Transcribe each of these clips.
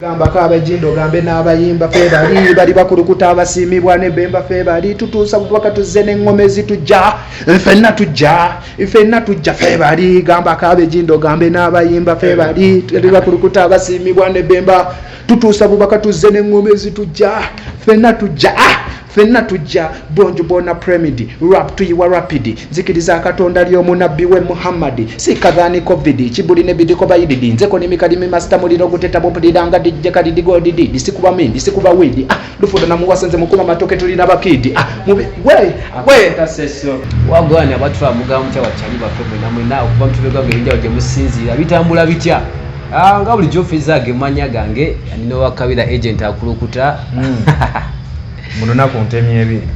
Gambako abajindo, gambe n'abayimba, fe bali bali bakulukuta abasiimibwa ne bemba. Fe bali tutuusa bubaka, tuzze n'eŋŋoma ezitujja, ffenna tujja, ffenna tujja. Fe bali, gambako abejindo, gambe n'abayimba, fe bali bali bakulukuta abasiimibwa ne bemba. Tutuusa bubaka, tuzze n'eŋŋoma ezitujja, ffenna tujja, ah! Ffenna tujja. Bonjo bona premid rap tuyiwa rapid. Nzikiriza Katonda ly'omunabbi we Muhammadi, si kadhani covid kibuli ne bidiko bayididi nzeko nimikalimi masita muliro guteta bupuliranga dijje kalidigodidi disikuba mindi sikuba widi, ah, lufuda namuwasa nze mukuma matoke tulina bakidi, ah, mubi we we. Wagwani abatula mugamba mutya bakyali baffe mwena mwena okuva mutubegwanga ebinjawulo gye musinziira, bitambula bitya? Ah, nga bulijjo Fezage manya gange, nina owakabira agent akulukuta. Mu lunaku ntemya ebiri,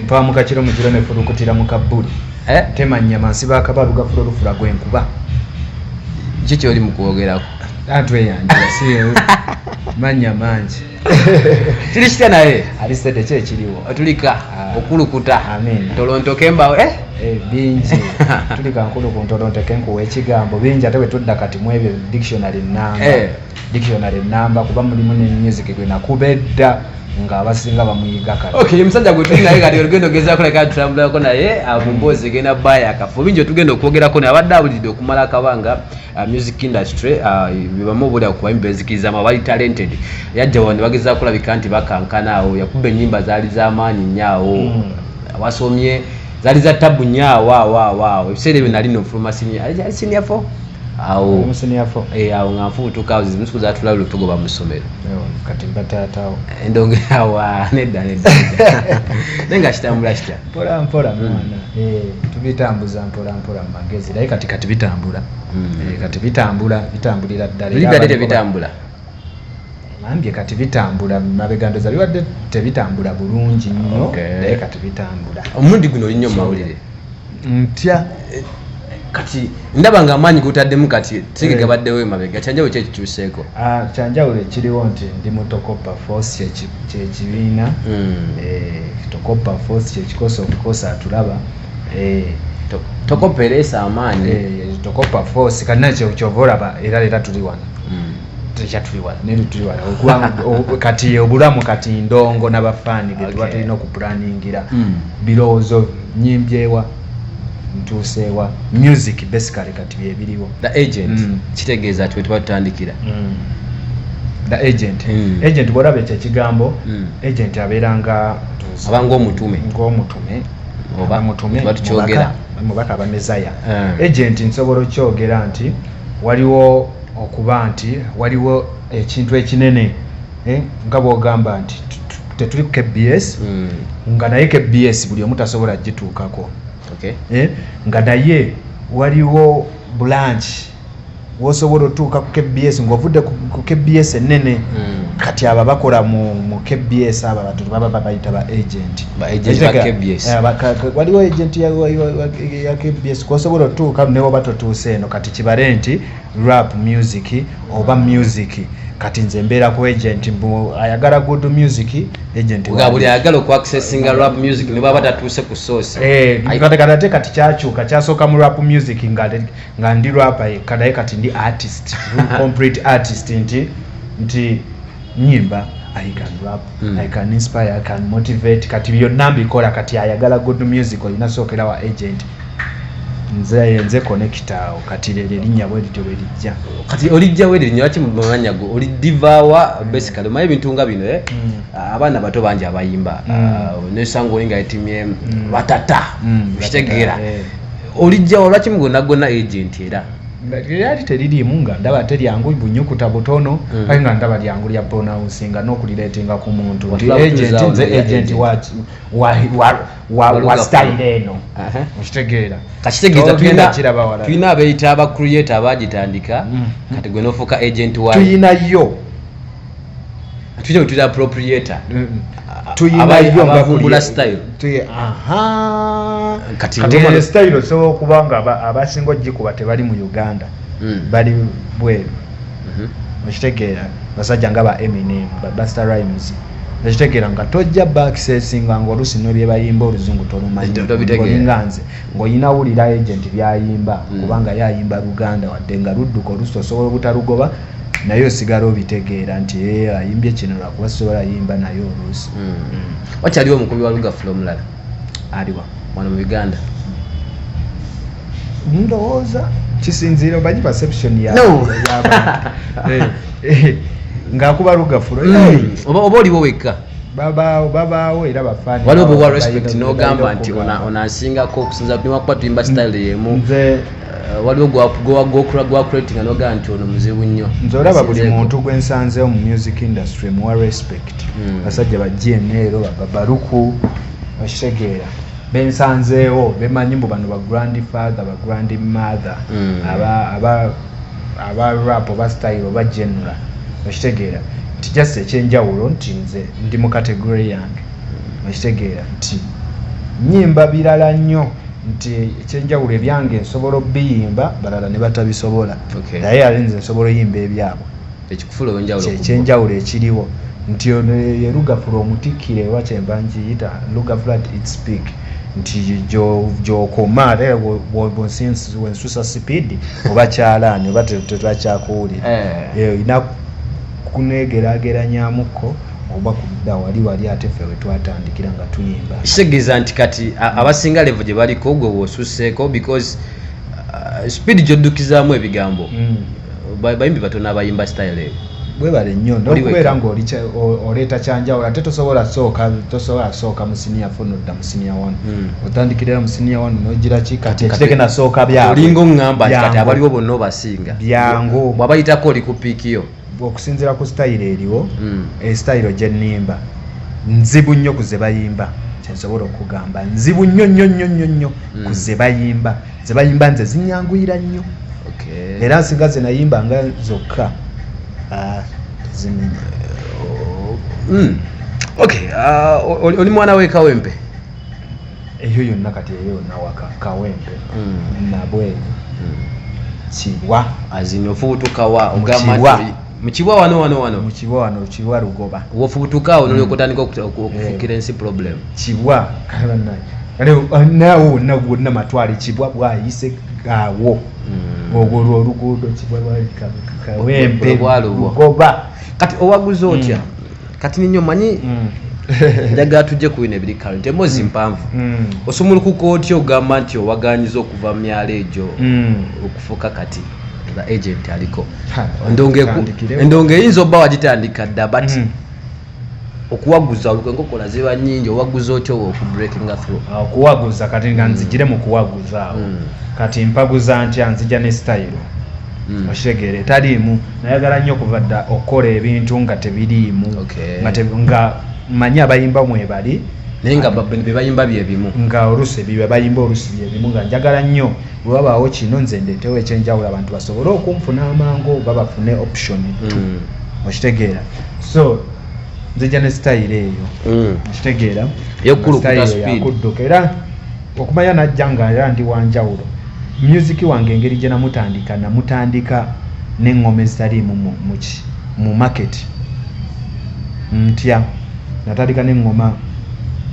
nva mu kakiro mu kiro nefulukutira mu kabbuli. Eh? Tema nnyama, nsiba akabalu gafula olufula gwenkuba. Ki kyoli mu kwogerako? Atweyanjula, si mannya mangi. Kiri kitya naye? Alisede ki ekiriwo? Otulika. Ah. Okulukuta. Amen. Tolontoke embawo, eh? Eh, bingi tulika nkulu ku ntolonteke nkuwa ekigambo bingi, ate bwe tudda kati mu ebyo dictionary namba. Dictionary namba, kuba mulimu ne music gwe nakuba edda ng'abasinga bamuyiga kati. Okay, omusajja gwe tuli naye kati olugendo gezaako leka tutambulako naye, ah, mu mboozi egenda bbaaya akafu bingi otugenda okwogerako naye. Abadde abulidde okumala akabanga, ah, music industry, ah, bebamu obulya ku bayimbi benzikirizamu abali talented. Yajja wano ne bagezaako kulabika nti bakankana awo, yakuba ennyimba zaali z'amaanyi nnyo awo. Wasomye zaali za tabu nnyo awo awo awo awo. Ebiseera ebyo nali nofuluma senior, ali senior four awo. Mu senior four. Eh, awo nga nfubutuka awo, zimu zatulabula otugoba mu ssomero. Kati mba taatawo. Endongerawa, nedda nedda nedda. Naye nga kitambula kitya? Mpola mpola mwana. Eh, tubitambuza mpola mpola mu magezi, naye kati kati bitambula. Eh, kati bitambula, bitambulira ddala. Buli Era byadde tebitambula. Mambye kati bitambula, mabega ndoza bibadde tebitambula bulungi nnyo. Naye kati bitambula. Omulundi guno oli nnyo mu mawulire. Ntya? Kati ndaba nga amaanyi gutaddemu kati sige Eh. gabaddewo emabega, kyanjawulo ki ekikyuseeko? Ah, kyanjawulo ekiriwo nti ndi mu Tokopa Force, kyekibiina. Eh, Tokopa Force kyekikosa obukosa atulaba. Eh, Tokopa ereese amaanyi. Eh, Tokopa Force kati nakyo kyova olaba era era tuli wano. Tekyatuli wano naye tuli wano okuba kati obulamu kati ndongo n'abafaani ge tuba tulina okupulaningira. Birowoozo nyimbyewa, ntuuseewa, music basically kati byebiriwo. The agent. Kitegeeza ti wetuba tutandikira. The agent. Agent, bwolaba ekyo ekigambo agent abeera nga aba ng'omutume. Ng'omutume. Oba Aba mutume, tuba tukyogera. Mubaka aba mezaya. Agent nsobola okyogera nti waliwo okuba nti waliwo ekintu ekinene, eh, nga bwogamba nti tetuli ku KBS, nga naye KBS buli omu tasobola gituukako. Eh, nga naye waliwo branch wosobola otuuka ku KBS ng'ovudde ku KBS enene. Kati abo bakola mu KBS, abo abantu baba babayita ba agent. Ba agent ba KBS. Eh, waliwo agent ya KBS kwosobola otuuka ne woba totuuse eno. Kati kibale nti rap music oba music, kati nze mbeera ku agent mbu ayagala good music, agent nga buli ayagala okuaccessinga rap music ne baba tatuuse ku source. Eh, kati kati ate kati kyakyuka, kyasooka mu rap music nga ndi rapper yekka, naye kati ndi artist, complete artist, nti nyimba, I can rap, I can inspire, I can motivate, kati byonna mbikola. Kati ayagala good music olina sookera wa agent, nze connect awo. Kati lero erinnya bwe lityo bwe lijja. Kati olijjawo erinnya lwaki mu mannya go oli divaawa? Basically omanyi ebintu nga bino, eh? Abaana bato bangi abayimba. Ah, nesanga oli nga yetimye batata. Okitegeera? Batata, eh. Olijjawo lwaki mu gonna gonna agent era? Lyali teririimu, nga ndaba teryangu, bunyukuta butono, kale nga ndaba lyangu lya pronouncing n'okulireetinga ku muntu nti Watula agent butuuzi awo nze n'olya agent agent. wa Waluga style eno. Okitegeera? Kakitegeeza Togenda kiraba walala. Tulina abeeyita aba creator abagitandika, kati gwe nofuuka agent wayo. Tuyinayo. Tulina tulina proprietor. Tuyinayo nga abavumbula style. Aha. Kati kati ngoma- eyo style osobola okuba nga abasinga ogikuba tebali mu Uganda, bali bweru. Okitegeera? Basajja nga ba Eminem, ba Busta Rhymes, okitegeera nga tojja baaccessinga nga oluusi nebyebayimba oluzungu tolumanyi. Tobitegeera. Olinga nze ng'olina wulira agent byayimba, kubanga ye ayimba Luganda wadde nga ludduka, oluusi osobola obutalugoba. Naye osigala obitegeera nti ayimbye kino lwakuba sobola yimba naye oluusi. Wakyaliwo omukubi wa lugafula omulala? Aliwa? Wano mu Uganda. Ndowooza kisinziira, omanyi perception ya No. y'abantu. Ng'akuba lugafulo. Oba oliwo wekka? Babaawo, babaawo, era bafaani. Waliwo bwewa respect n'ogamba nti onansingako okusinza niwakuba tuyimba style yemu? Nze Waliwo gwa creating n'ogamba nti ono muzibu nnyo? Nze olaba buli Nsinzeeko. muntu gwe nsanzeewo mu music industry muwa respect. Basajja ba GNL, bababaluku, okitegeera, bensanzeewo bemanyi mbu bano ba grandfather, ba grandmother aba rap oba style oba genre, okitegeera nti just ekyenjawulo nti nze ndi mu category yange, okitegeera nti nyimba birala nnyo, nti ekyenjawulo ebyange nsobola obiyimba, balala ne batabisobola. Naye ate nze nsobola oyimba ebyabwe. Ekikufuula ow'enjawulo ku bo. Ekyenjawulo ekiriwo nti ono ye lugafula omutikkire, oba kyenva nkiyita lugafula at its peak, nti gy'okoma ate wensusa speed oba kyalaani oba tetwakyakuwulira. Olina kunegeraageranyamuko oba kudda wali wali ate ffe we twatandikira nga tuyimba. Kitegeeza nti kati abasinga level gye baliko gwe wosusseeko, because speed gy'oddukizaamu ebigambo, bayimbi batono abayimba style eyo. Bwebale nnyo. Oli N'okubeera wekka. ng'oli oleeta kyanjawulo, ate tosobola sooka mu senior four nodda mu senior one. Otandikirira mu senior one n'ogira ki kati ekitege nasooka byabwe. Olinga oŋŋamba nti kati Byangu. abaliwo bonna obasinga. Byangu. Bw'abayitako oli ku peak yo. Okusinziira ku sitayiro eriwo, esitayiro gye nnimba nzibu nnyo ku ze bayimba. Kyensobola okugamba, nzibu nnyo nnyo nnyo nnyo nnyo ku ze bayimba. Ze bayimba nze zinyanguyira nnyo. Era nsinga ze nayimba nga zokka, tezimenya. Okay, oli mwana w'e Kawempe? Eyo yonna kati, eyo yonna waka Kawempe, Nabweru, Kibwa. Azini ofubutukawa? Mu Ogamba Kibwa. nti mu Kibwa wano wano wano? Mu Kibwa wano, Kibwa Lugoba. Wofubutuka awo nolyoka otandika okufukira ensi problem. Kibwa kale bannange, kale naawe wonna wonna matwale Kibwa bwayise awo. Ogwo lwo oluguudo Kibwa lwali Kawempe. Bwalubwa. Lugoba. Kati owaguza otya kati ninyo manyi? Njagala tujje ku bino ebiri current, emboozi mpanvu. Osumulukuka otya ogamba nti owaganyiza okuva mu myalo egyo okufuuka kati the agent aliko? Ha, tandikirewo. Endongo eyinza obba wagitandika dda, but okuwaguza olwo enkokola ziba nnyingi, owaguza otya okubreakinga through? Okuwaguza kati nga nzigire mu kuwaguza awo. Kati mpaguza ntya? Nzija ne sitayiro, okitegeera, etaliimu. Nayagala nnyo okuva dda okukola ebintu nga tebiriimu, nga manyi abayimba mwebali, Naye nga be bayimba byebimu. Nga oluusi ebyo bayimba oluusi byebimu, nga njagala nnyo bwe wabaawo kino nze ndeetewo ekyenjawulo abantu basobole okunfuna amangu oba bafune option two. Okitegeera? So nzija ne sitayiro eyo, okitegeera? Ey'okukulukuta Sitayiro speed. yakudduka. Era okumanya najja nga era ndi wanjawulo, music wange engeri gye namutandika, namutandika n'eŋŋoma ezitaliimu mu market. Ntya? Natandika n'eŋŋoma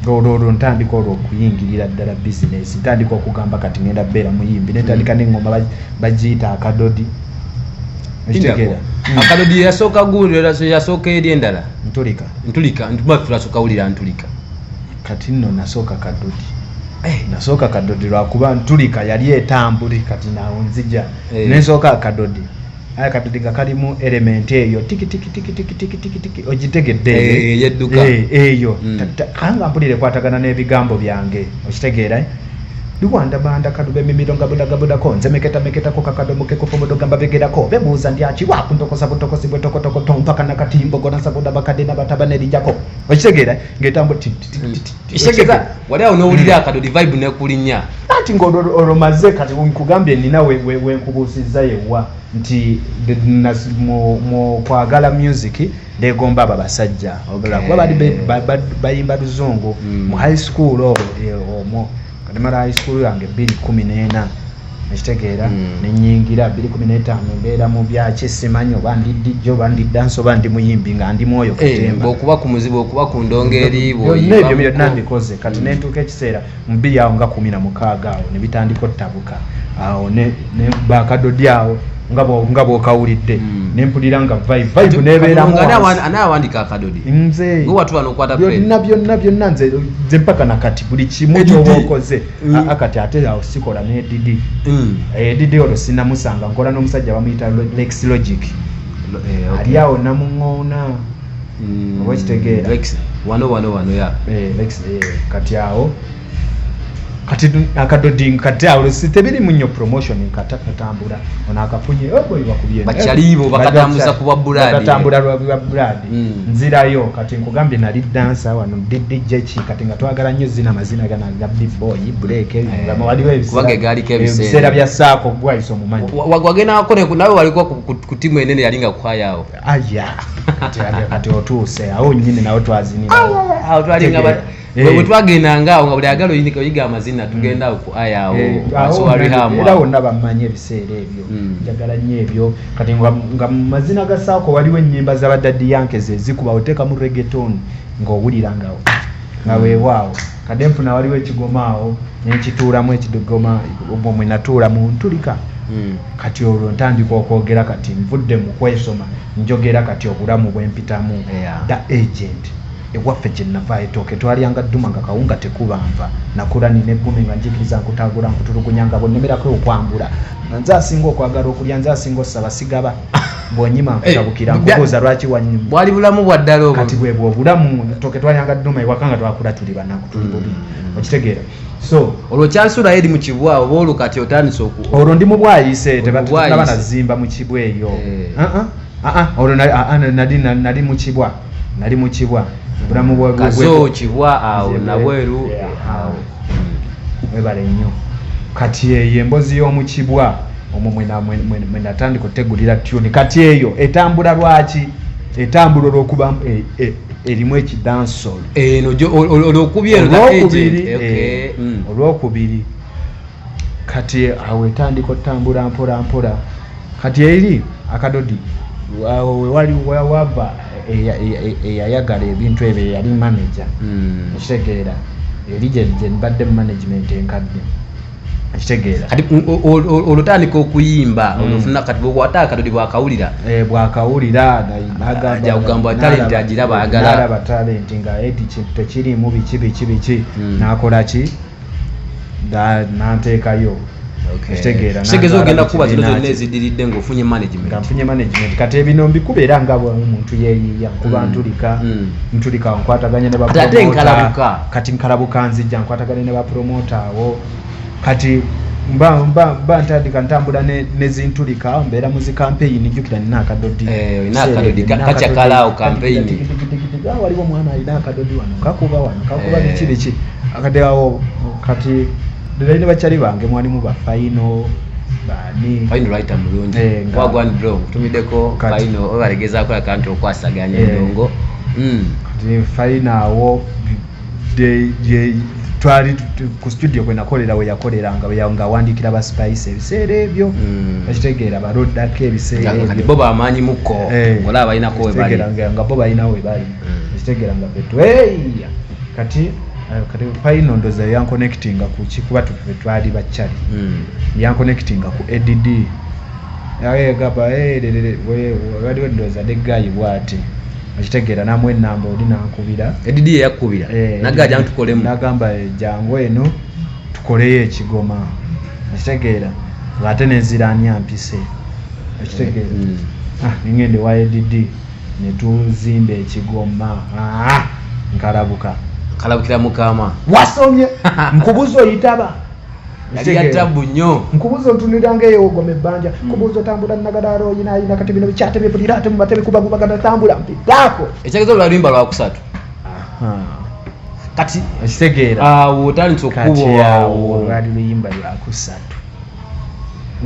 olwo olwo ntandika olwo okuyingirira ddala bizinesi, ntandika okugamba kati ngenda beera muyimbi, netandika n'eŋŋoma bagiyita akadodi, okitegeera? Akadodi yasooka gundi, yasooka eri endala. Ntulika. Ntulika, ntuma twasooka wulira ntulika. Kati nno nasooka kadodi. Nasooka kadodi lwakuba ntulika yali etambuli, kati nawo nzija nensooka akadodi. Aye akadodi nga kalimu element eyo tiki tiki tiki tiki tiki tiki tiki, ogitegedde? Eh, yedduka. Eyo. Kanga mpulira ekwatagana n'ebigambo byange, okitegeera, eh? Luwandamanda kalube emimiro nga budagabudako nze meketameketako kakadomoke kufubudoga mbabegerako bebuuza ndyaki wakuntokosa butokosi bwe tokotokoto mpaka nakatimbo gonasabuda bakadde nabataba nerijako, okitegeera, ng'etambula ti- ti- ti- ti- ti- Kitegeeza wali awo n'owulira akadodi, vibe nekulinnya. Ati ng'olwo olwo maze kati nkugambye nina wenkubuusizza yewa nti mu kwagala music ndegomba abo abasajja. Kuba bali bayimba luzungu. Mu high school omwo kati mala high school yange 2014, ekitegeera? Nenyingira 2015, mbeera mu byaki simanyi oba ndi DJ oba ndi dance oba ndi muyimbi, nga ndi mwoyo katemba. Bw'okuba ku muzibu, okuba ku ndongo eri Byonna ebyo bw'oyimba byonna muko. mbikoze. Kati nentuuka ekiseera mu bbiri awo nga 16 awo ne bitandika ottabuka awo ne bakadodi awo. Nga bw'okawulidde. Nempulira nga vibe nebeeramu. Anaawandika akadodi? Nze. Gwe watuula n'okwata pen? Byonna, byonna, byonna. Nze mpaka nakati buli kimu ADD. kyoba okoze. Akati ate awo sikola ne Didi. Didi olwo sinamusanga, nkola n'omusajja bamuyita Lex Logic. Okay. Ali awo namuŋoona. Oba okitegeera? Lex, wano wano wano ya. Lex, kati awo kati akadodi kati awo si tebirimu nnyo promotion, kata katambula ono akafunye, oh boy, bakubye. Bakyalibo bakatambuza ku bwa Brad. Bakatambula lwa bwa Brad. Nzirayo kati nkugambye nali dancer wano DJ ki, kati nga twagala nnyo zina mazina gana ga big boy break, nga waliwo Kuba ge gaaliko ebiseera. Ebiseera bya saako gwayisa omumanyi. Wagenda wako nawe waliko ku timu enene yali nga kuhaya awo. Aya, kati otuuse awo nnyini nawe twazinira. Awo twalinga Tegeera. Bwe twagendanga awo nga buli agala oyiga amazina tugenda awo ku aya awo. Awo wansi wa Reham era awo. Wonna bammanyi ebiseera ebyo. Njagala nnyo ebyo. Kati nga mu mazina ga saako waliwo ennyimba za ba Daddy Yankee ezikuba oteekamu reggaeton ng'owulira nga weewaawo. Kadde nfuna waliwo ekigoma awo nenkituulamu ekigoma omwo mwe natuula mu ntulika. Kati olwo ntandika okwogera, kati nvudde mu kwesoma, njogera kati obulamu bwe mpitamu. The agent ewaffe gye nava etooke twalyanga dduma nga kawunga tekuba nva, nakula nina eggume nga njigiriza nkutagula nkutulugunya nga bwennemerako okwambula, nga nze asinga okwagala okulya, nze asinga osaba sigaba, bw'onyima nkutabukira, nkubuuza lwaki wanyuma. Bwali bulamu bwa ddala obwo. Kati bwe bwe obulamu, ettooke twalyanga dduma ewaka nga twakula tuli banaku tuli bubi, okitegeera? So olwo kyansula eri mu kibwa oba olwo kati otandise oku Olwo ndi mu Bwayise. Oli mu Tebatunaba Bwayise. nazimba mu kibwa eyo. Ah, ah, ah, olwo nali mu kibwa, nali mu kibwa, obulamu Kazo kibwa awo nabweru. Awo webale nnyo. Kati eyo embozi y'omu kibwa omwo mwe natandika otegulira tune. Kati eyo etambula lwaki? Etambula olwokuba erimu ekidansol. Eno olwokubiri eno the Olwokubiri, agent. Okay. Olwokubiri. Kati awo etandika otambula mpola mpola. Kati eri akadodi awo wewali wava eyayagala ebintu ebyo eyali manager. Ekitegeera eri gye mbadde mu management enkadde, ekitegeera? Kati olwo otandika okuyimba, olwofuna kati bwokwata akadodi bwakawulira. Bwakawulira Ajja kugamba talent agiraba, ayagala. N'alaba talent nga edi kintu tekiriimu biki biki biki. N'akola ki? N'anteekayo. Ekitegeera, Kitegeeza n'antwala ogenda mu kuba zino kibiina zonna kye. eziddiridde ng'ofunye management. Nga nfunye management. Kati ebino mbikuba era nga omuntu yeeyiiya, nkuba ntulika, ntulika nkwataganye ne Kati ate ba promoter. nkalabuka. Kati nkalabuka nzijja nkwataganye ne bapromota awo. Kati mba ntandika ntambula ne zintulika, mbeera mu zi campaign, jjukira nina akadodi. Olina akadodi, kakyakala awo campaign. Ah, waliwo omwana alina akadodi wano kakuba wano kakuba biki biki. Akadde awo kati ne bakyali bange mwalimu ba Final baani. Final writer mulungi. Wagwan bro, tumiddeko. Final oba balegezaako akantu okwasaganya endongo. Kati Final awo twali ku studio kwe nakolera, we yakoleranga ng'awandiikira ba Spice ebiseera ebyo. Ekitegeera baloddako ebiseera Kati ebyo. bo bamaanyi mukko. Olaba balinako we bali. Ekitegeera nga bo balina we bali. Ekitegeera nga fetu eya kati Final ndoza yanconnectinga ku ki, kuba tufe twali bakyali. Yanconnectinga ku ADD gamba waliwo ndowooza ne guy bwati, okitegeera, namuwa enamba oli nankubira. ADD yeyakubira? Naga jangu tukolemu. Nagamba, jangu eno tukoleyo ekigoma," okitegeera, ng'ate nenziraani ampise, okitegeera? Ah, nengenda ewa ADD netuzimba ekigoma. Ah, nkalabuka. Kalabukira mukama. Wasomye nkubuza oyitaba. Yali ya tabu nnyo. Nkubuza otunulira ngaeyogoma ebbanja, nkubuza otambula nagadala oyinaayina. Kati bino bikyatebye bulira ate mumatebe kubagubagana tambula mpitaako. Ekyagezo lwa luyimba lwakusatu kati. Ekitegeera? Awo otandise Kati okukuba awo awo. lwali luyimba lwakusatu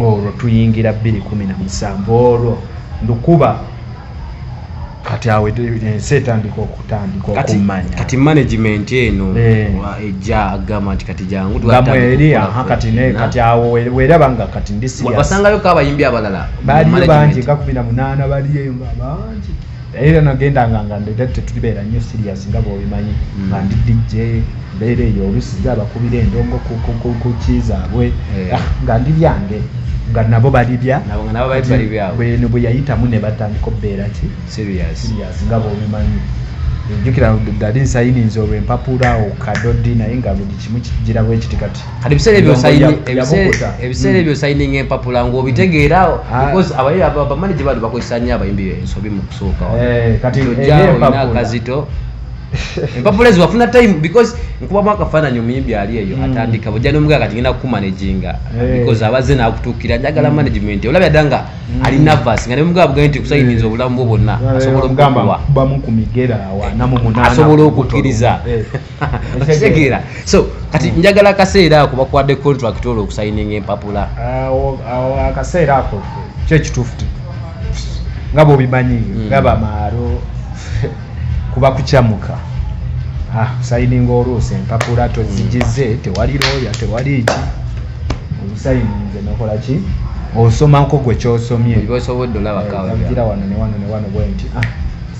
olwo, tuyingira 2017 olwo ndukuba. Kati awo ensi etandika okutandika okummanya. Kati management eno ejja agamba nti kati jangu nga tugatandika mweri okukola aha, kati ne ffenna. Kati awo weraba nga kati ndi serious. Wasangayo ko abayimbi abalala mu Baliyo management? Bangi nga 18 baliyo nga bangi, era nagendanga nga ndeta tetubeera nnyo serious nga bw'obimanyi. Nga ndi DJ, mbeera eyo oluusi nze abakubira endongo ku ki zaabwe. Ah, nga ndi byange. Nga nabo balibya. Nabo nga nabo bali balibyawo. Bweno bwe yayitamu ne batandika okubeera ki? Serious. Serious, nga bw'obimanyi. Jjukira ddali nsayininze olwo empapula awo kadodi, naye nga buli kimu kigira bwe kiti kati. Kati ebiseera ebyo Yabukuta. ebiseera ebyo sayininga empapula ng'obitegeera, because abayimbi bamanager bano bakozesa nnyo abayimbi ensobi mu kusooka. Kati Ojja eri olina empapula. akazito, empapula ezo wafuna time, because nkubamu akafaananyi, omuyimbi ali eyo atandika, bwojja nomugaa kati ngenda kukumanaginga, because abazze nakutuukira, njagala management, olabya dda nga ali nervous, nga nemugaa bugaye nti kusayininza obulamu bwo bwonna, asobola Ogamba okukuwa nkubamu ku migera awo 48. Asobola okukkiriza. Okitegeera? So kati njagala akaseera ako bakuwadde contract, olwo okusayininga empapula. Awo akaseera ako kyo ekituufu nga bw'obimanyi, nga bamaalo kuba kukyamuka. Sayininga oluusi empapula tozigize, tewali looya, tewali ki, obusayininze nokola ki, osomako gwe kyosomye. Buli bwosobodde olabako awo. Gira wano ne wano ne wano bwe nti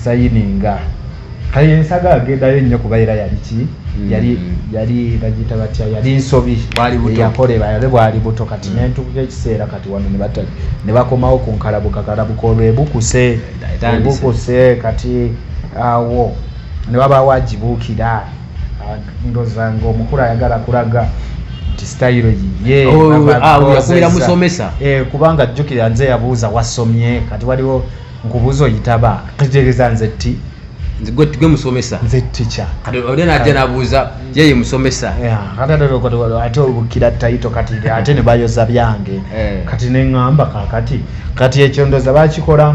sayininga. Kale nsagala gendayo nnyo kuba era yali ki, yali bagiyita batya, yali nsobi. Bwali buto. Eyakolebwa, yali bwali buto. Kati nentuuka ekiseera kati wano ne bakomawo ku nkalabuka kalabuka olwo ebukuse. Etandise. Ebukuse kati awo ne wabaawo agibuukira. Ndowooza ng'omukulu ayagala kulaga nti sitayiro yiye. Oh, Baba yakubira akozesa. Musomesa. Kubanga jjukira nze yabuuza wasomye, kati waliwo nkubuuza oyitaba kitegeeza nze ti Nze gwe musomesa. Nze tica. Kati oli najja nabuuza yeye musomesa. Kati ate obukira tayito kati ate ne bayoza byange. Kati neŋŋamba kakati kati ekyo ndowooza bakikola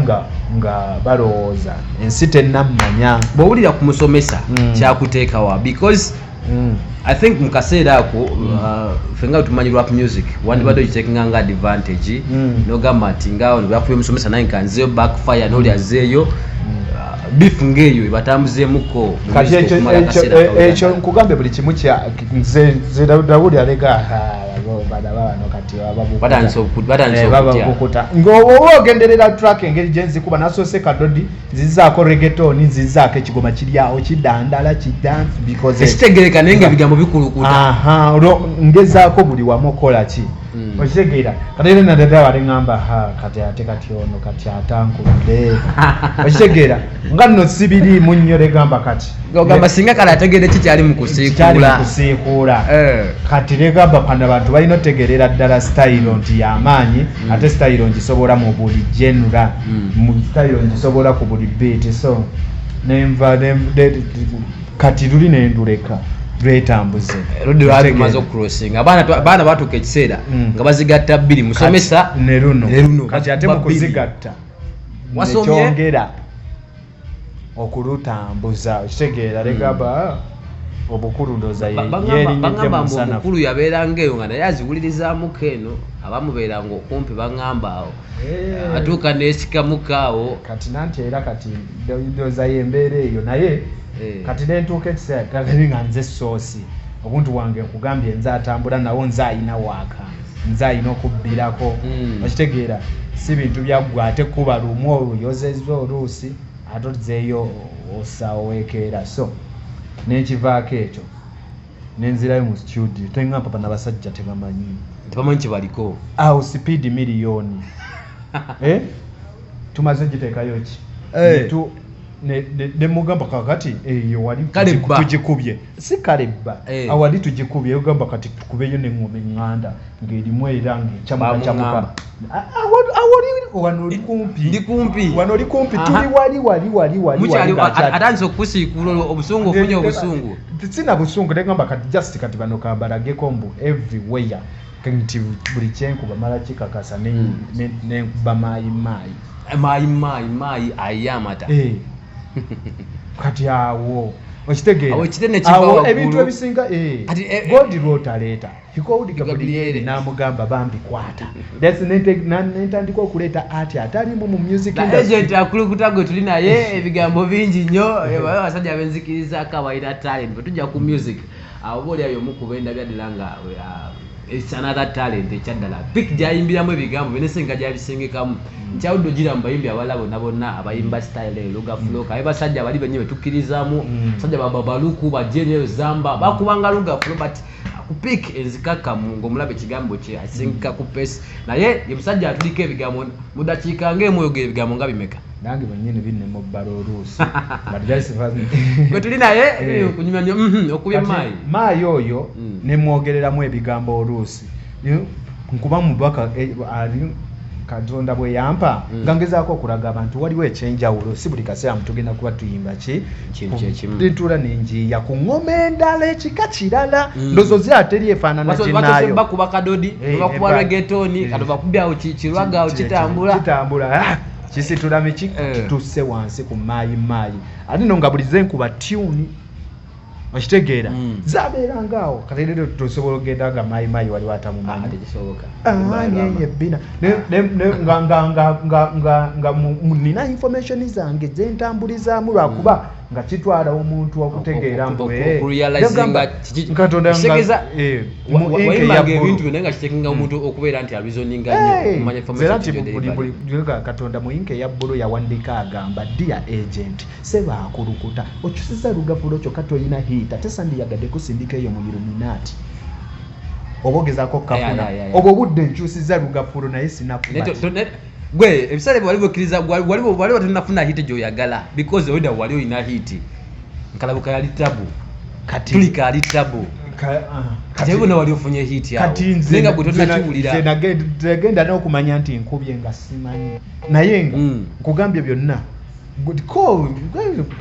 nga balowooza ensi tennammanya. Bw'owulira ku musomesa, kyakuteekawa? Because I think mu kaseera ako, ffe nga tumanyi rap music, wandibadde ogitekinga nga advantage, nogamba nti nga ono bwakubye musomesa, naye nka nzeeyo backfire, n'oli azzeeyo, beef ng'eyo ebatambuzeemuko mu Kati music okumala akaseera kawera ekyo ddala. Nkugambye buli kimu kya nze Dawudi alega bana bano kati ababukuta. Batandise okutya. Bababukuta ng'oba ogenderera track engeri gye nzikuba, nasoose kadodi, nzizaako reggaeton, nzizaako ekigoma kiri awo kidandala kidance because Ekitegereka naye nga ebigambo bikulukuta. Aha, olwo ngezaako buli wamu okola ki, okitegeera? Kati era nadada wali ŋŋamba, ha kati ate kati ono kati atankudde, okitegeera? Nga nno sibiriimu nnyo, legamba kati Ogamba singa kale ategedde kikyali mu kikyali mu kusiikuula. Kusiikuula. Kati legamba pano abantu balina otegeerera ddala sitayiro nti y'amaanyi, ate sitayiro ngisobola mu buli genre, mu sitayiro ngisobola ku buli beat. So nenva kati luli nenduleka lwetambuze. Ludi lwali tumaze okucrossinga, abaana batuuka ekiseera nga bazigatta bbiri, musomesa Kati ne luno. Ne luno. Kati ate mu Bakuba bbiri. kuzigatta Wasomye? nekyongera okulutambuza, okitegeera? Legamba obukulu ndowooza yeerinnyidde Baŋŋamba mu mbu musanafu. omukulu yabeeranga eyo nga naye aziwulirizaamuko eno, abamubeeranga okumpi baŋŋamba awo atuuka n'esikamuko awo. Kati nanti era kati ndowooza yembeera eyo naye kati nentuuka ekiseera kakati nga nze soosi obuntu bwange nkugambye nze atambula nawo, nze ayina waaka, nze ayina okubbirako. Okitegeera? Si bintu byaggwe ate kuba lumu oluyozezza oluusi ate ozzeeyo ossa oweekeera. So nenkivaako ekyo nenzirayo mu studio, teŋŋamba bano abasajja tebamanyi. Tebamanyi kyebaliko. Awo sipiidi miliyoni. Tumaze giteekayo ki? Nemugamba kakati eyo wali Kale bba. tugikubye, si kale bba. Awo wali tugikubye, ogamba kati tukubeyo neŋŋoma eŋŋanda ng'erimu era ng'ekyamuka kyamuka. Bamuŋŋamba. Awo wano oli kumpi. Ndi kumpi. Wano oli kumpi. Tuli wali wali wali wali. Mukyali wali ng'akyali- atandise okukusiikuula olwo obusungu, ofunye obusungu. Sina busungu, negamba kati just kati bano kambalageko mbu everywhere nti buli kyenkuba mala kikakasa nenkuba maayi maayi. Maayi maayi maayi aye amata. Kati awo okitegeera? Awo ekitene kiva Awo waggulu. ebintu ebisinga Kati, God lwotaleeta He Gabriel. Gabriel n'amugamba bambi kwata. That's nentandika okuleeta ati atalimu mu music Na industry. agent akulukuta gwe tuli naye ebigambo bingi nnyo. Abasajja abenzikirizaako abalina talent, bwe tujja ku music oba oli ayo omu ku bendabya ddala nga it's another talent ekyaddala pik gyayimbiramu ebigambo byenesenga gyabisengekamu nkyawudde ogira mu bayimbi abalala bonna bonna abayimba style eyo luga flow aye basajja bali bennyini betukkirizaamu. Basajja babaluku bajeneyo zamba bakubanga luga flow, but Ku peak enzikakkamu ng'omulaba ekigambo kye asingika ku pace, naye ye musajja atuliko ebigambo mu dakiika ng'emu, oyogera ebigambo nga bimeka? Nange bwennyini binnema obbala oluusi. But just Gwe tuli naye. Eh. Kunyumya nnyo, okubye Kati, maayi. Maayi oyo nemwogereramu ebigambo oluusi. Nkuba mubaka ali Katonda bwe yampa nga ngezaako okulaga abantu waliwo ekyenjawulo, si buli kaseera mutugenda kuba tuyimba ki Kintu kyekimu. Ntuula nenjiiya ku ŋŋoma endala, ekika kirala. Ndowooza ate eri efaanana Batose ginaayo. bakuba kadodi, Eh, bakuba reggaeton, kati bakubye awo kirwaga awo kitambula. Kitambula. Ah, kisitula miki kitusse wansi ku maayi maayi, ate no nga bulize nkuba tune, okitegeera? Zabeeranga awo. Kati leero tosobola okugenda nga maayi maayi waliwo Ah, atamumanyi. tekisoboka. Ah, nyenye bina ne nga nga nga nga nga nga nina information zange zentambulizaamu, lwakuba nga kitwala omuntu okutegeera mbu, Okurealizinga Nagamba, Katonda mu ink eya wayimbanga blue. ebintu byonna nga kitekinga omuntu okubeera nti areasoninga nnyo okumanya Nze era information nti kiki delivery. Katonda mu ink eya bbulu yawandika agamba, "Dear agent, sebaakulukuta okyusiza lugafulo kyokka toyina hit, ate sandiyagadde kusindika eyo mu Illuminati oba ogezaako okukafuna." Ya. Obwo obudde nkyusiza lugafulo naye sinakuba. Gwe ebiseera ebyo wali bwekkiriza, wali tolinafuna hit gyoyagala, because olida wali olina hit nkalabuka yali tabu. Kati Tulika ali tabu. Kati ebona wali ofunye hit awo, Kati nze naye nga gwe nze tonakiwulira. nze nagenda n'okumanya nti nkubye nga simanyi, naye nga nkugambye byonna. Ko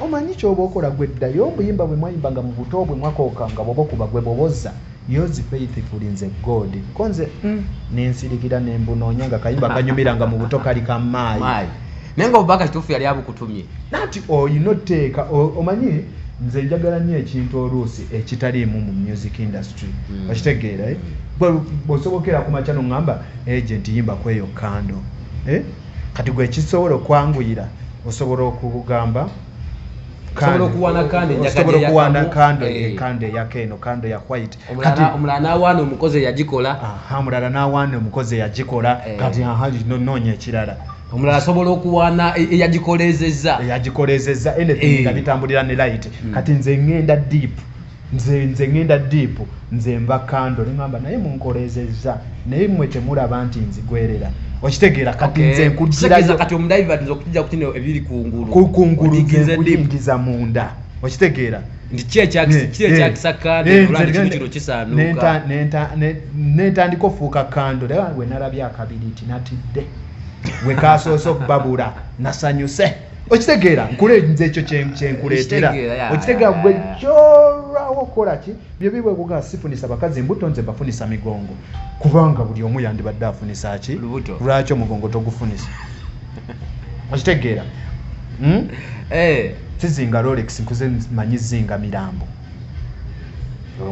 omanyi kyoba okola, gwe ddayo obuyimba bwe mwayimbanga mu buto bwe mwakookanga, bwoba okuba gwe bwoboza yours faithfully, nze God ko nze nensirikira nembunoonya nga kayimba kanyumiranga mu buto kali kamaayi. Maayi, naye nga obubaka kituufu yali abukutumye. Nanti oyina oteeka omanyi nze njagala nnyo ekintu oluusi ekitaliimu mu music industry. Okitegeera, eh? Bw'osobokera ku makya noŋŋamba agent yimba kweyo kando, eh? Kati gwe ekisobola okwanguyira osobola okugamba Osobola okuwaana kando enjaka osobola okuwaana gyeyakamu, kando eh. Kando eyaka eno, kando ya white. Kati Omulala n'awaana omukozi eyagikola. Aha, omulala n'awaana omukozi eyagikola. Kati aha, noonya ekirala. Omulala asobola okuwaana eyagikolezezza. Eyagikolezezza anything nga bitambulira ne light. Kati nze ŋŋenda deep, nze ŋŋenda deep, nze nva kando neŋŋamba naye munkolezezza, naye mmwe temulaba nti nzigwerera, okitegeera? Kati nze Kitegeeza nkugirayo kati omudiver nze okujja ku kino ebiri kungulu. Kungulu nze Odiginze deep. nkuyingiza munda, okitegeera? Nti ki ekyakisa kando olwa nti kino kisaanuuka. Nentandika ofuuka kando, naye bwe nalabye akabiriiti natidde, we kasoose okubabula nasanyuse, okitegeera? Nkule nze ekyo kyenkuleetera. Okitegeera, ya, Okitegeera? ya, Gwe ya. kyolwawo okukola ki byo bibwekuga sifunisa bakazi mbuto, nze bafunisa migongo, kubanga buli omu yandibadde afunisa ki? Lubuto. Lwaki omugongo togufunisa, okitegeera? Hmm? Eh, Sizinga Rolex, nkuze manyi zinga mirambo,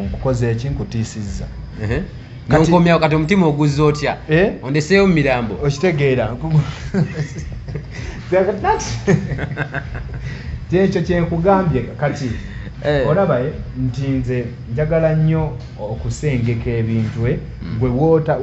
nkukoze eki? Nkutiisizza. Nonkomyawo kati omutima oguzza otya? Eh? Ondeseeyo mu mirambo. Okitegeera? Kyekyo kyenkugambye kati. Olaba, nti nze njagala nnyo okusengeka ebintu, gwe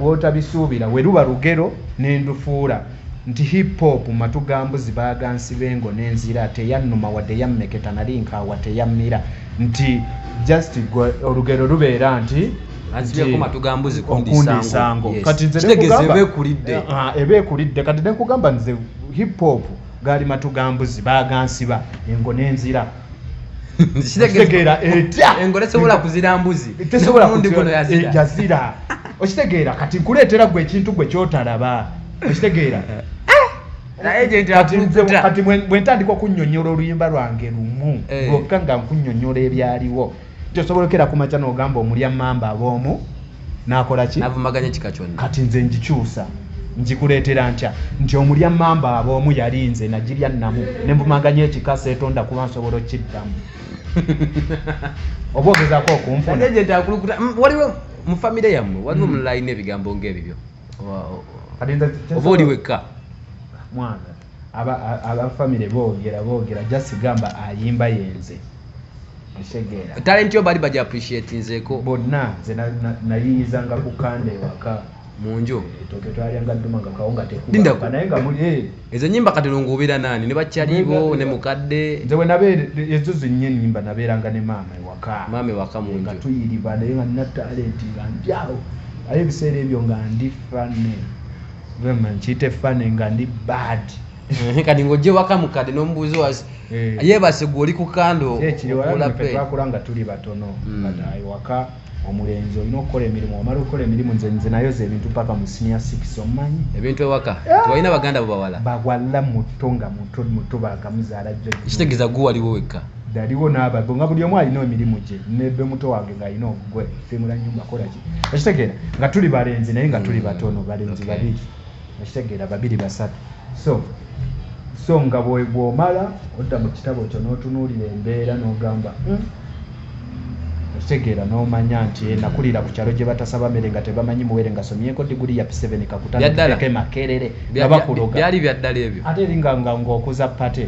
wootabisuubira we luba lugero nendufuula nti hip hop matu ga mbuzi bagansiba engo n'enzira, teyannuma wadde yammeketa, nali nkaawa teyammira, nti just gwe olugero lubeera nti Ansibyeko matu ga mbuzi okundi kundi sango. Yes. Kati nze Kitegeeza nekugamba eba ekulidde. Ah, eba ekulidde. Kati nekugamba nze hip hop gaali matu ga mbuzi bagansiba engo n'enzira. Okitegeera etya? Engo tesobola kuzira mbuzi. Tesobola N'omulundi guno yazira. Yazira, okitegeera? Kati nkuleetera gwe ekintu gwe kyotalaba, okitegeera? Naye agent Kati akulukuta. Kati bwe ntandika okunnyonnyola oluyimba lwange lumu lwokka nga nkunnyonnyola ebyaliwo, nti osobola okera ku makya n'ogamba omulya mamba ab'omu n'akola ki? Navumaganya ekika kyonna. Kati nze ngikyusa ngikuleetera ntya nti omulya mamba ab'omu yali nze, nagirya nnamu ne nvumaganya ekika, seetonda kuba nsobola okiddamu, oba ogezaako okunfuna. Naye agent akulukuta. Waliwo mu famire yammwe, waliwo omulala alina ebigambo ng'ebibyo? Kati nze Oba oli wekka? Mwana abafamire boogera boogera, just gamba ayimba yenze, okitegeera? Talent yo bali baji appreciatinzeeko? Bonna. Nze nayiyizanga ku kanda ewaka. Mu nju. Ettooke twalyanga dduma nga kawunga Linda tekuba, naye nga muli Ezo ennyimba kati ng'obeera naani? Ne bakyalibo ne mukadde? Nze bwe nabeera ezo zennya ennyimba, nabeeranga ne maama ewaka. Maama ewaka mu Nga nju. tuyiriba, naye nga nina talent, nga ndi awo, aye ebiseera ebyo nga ndi funny. Gamba nkiyite funny, nga ndi bad. Kati ng'ojja ewaka mukadde n'omubuuza yeebase, gwe oli ku kando Ekiriwala okula ffe pe. Twakula nga tuli batono. Nga ewaka omulenzi olina okukola emirimu, omala okukola emirimu. Nze nayoza ebintu paka mu senior six, omumanyi? Ebintu ewaka tewalina baganda bo bawala? Bawala muto, nga muto muto bakamuzaala jjo. Kitegeeza gwe waliwo wekka? Daliwo n'ababo, nga buli omu alina emirimu gye, nebe muto wange ng'alina ogugwe, simula nyumba, kola ki, okitegeera? Nga tuli balenzi, naye nga tuli batono, balenzi babiri, okitegeera, babiri basatu. So nga bw'omala odda mu kitabo kyo n'otunuulira embeera n'ogamba, okitegeera, n'omanya nti nakulira ku kyalo gye batasaba mmere, nga tebamanyi muwere, nga somyeko diguli ya P7 Bya ddala? Kakutano Makerere, nga bakuloga. Byali bya ddala ebyo? Ate eri nga ng'okuza party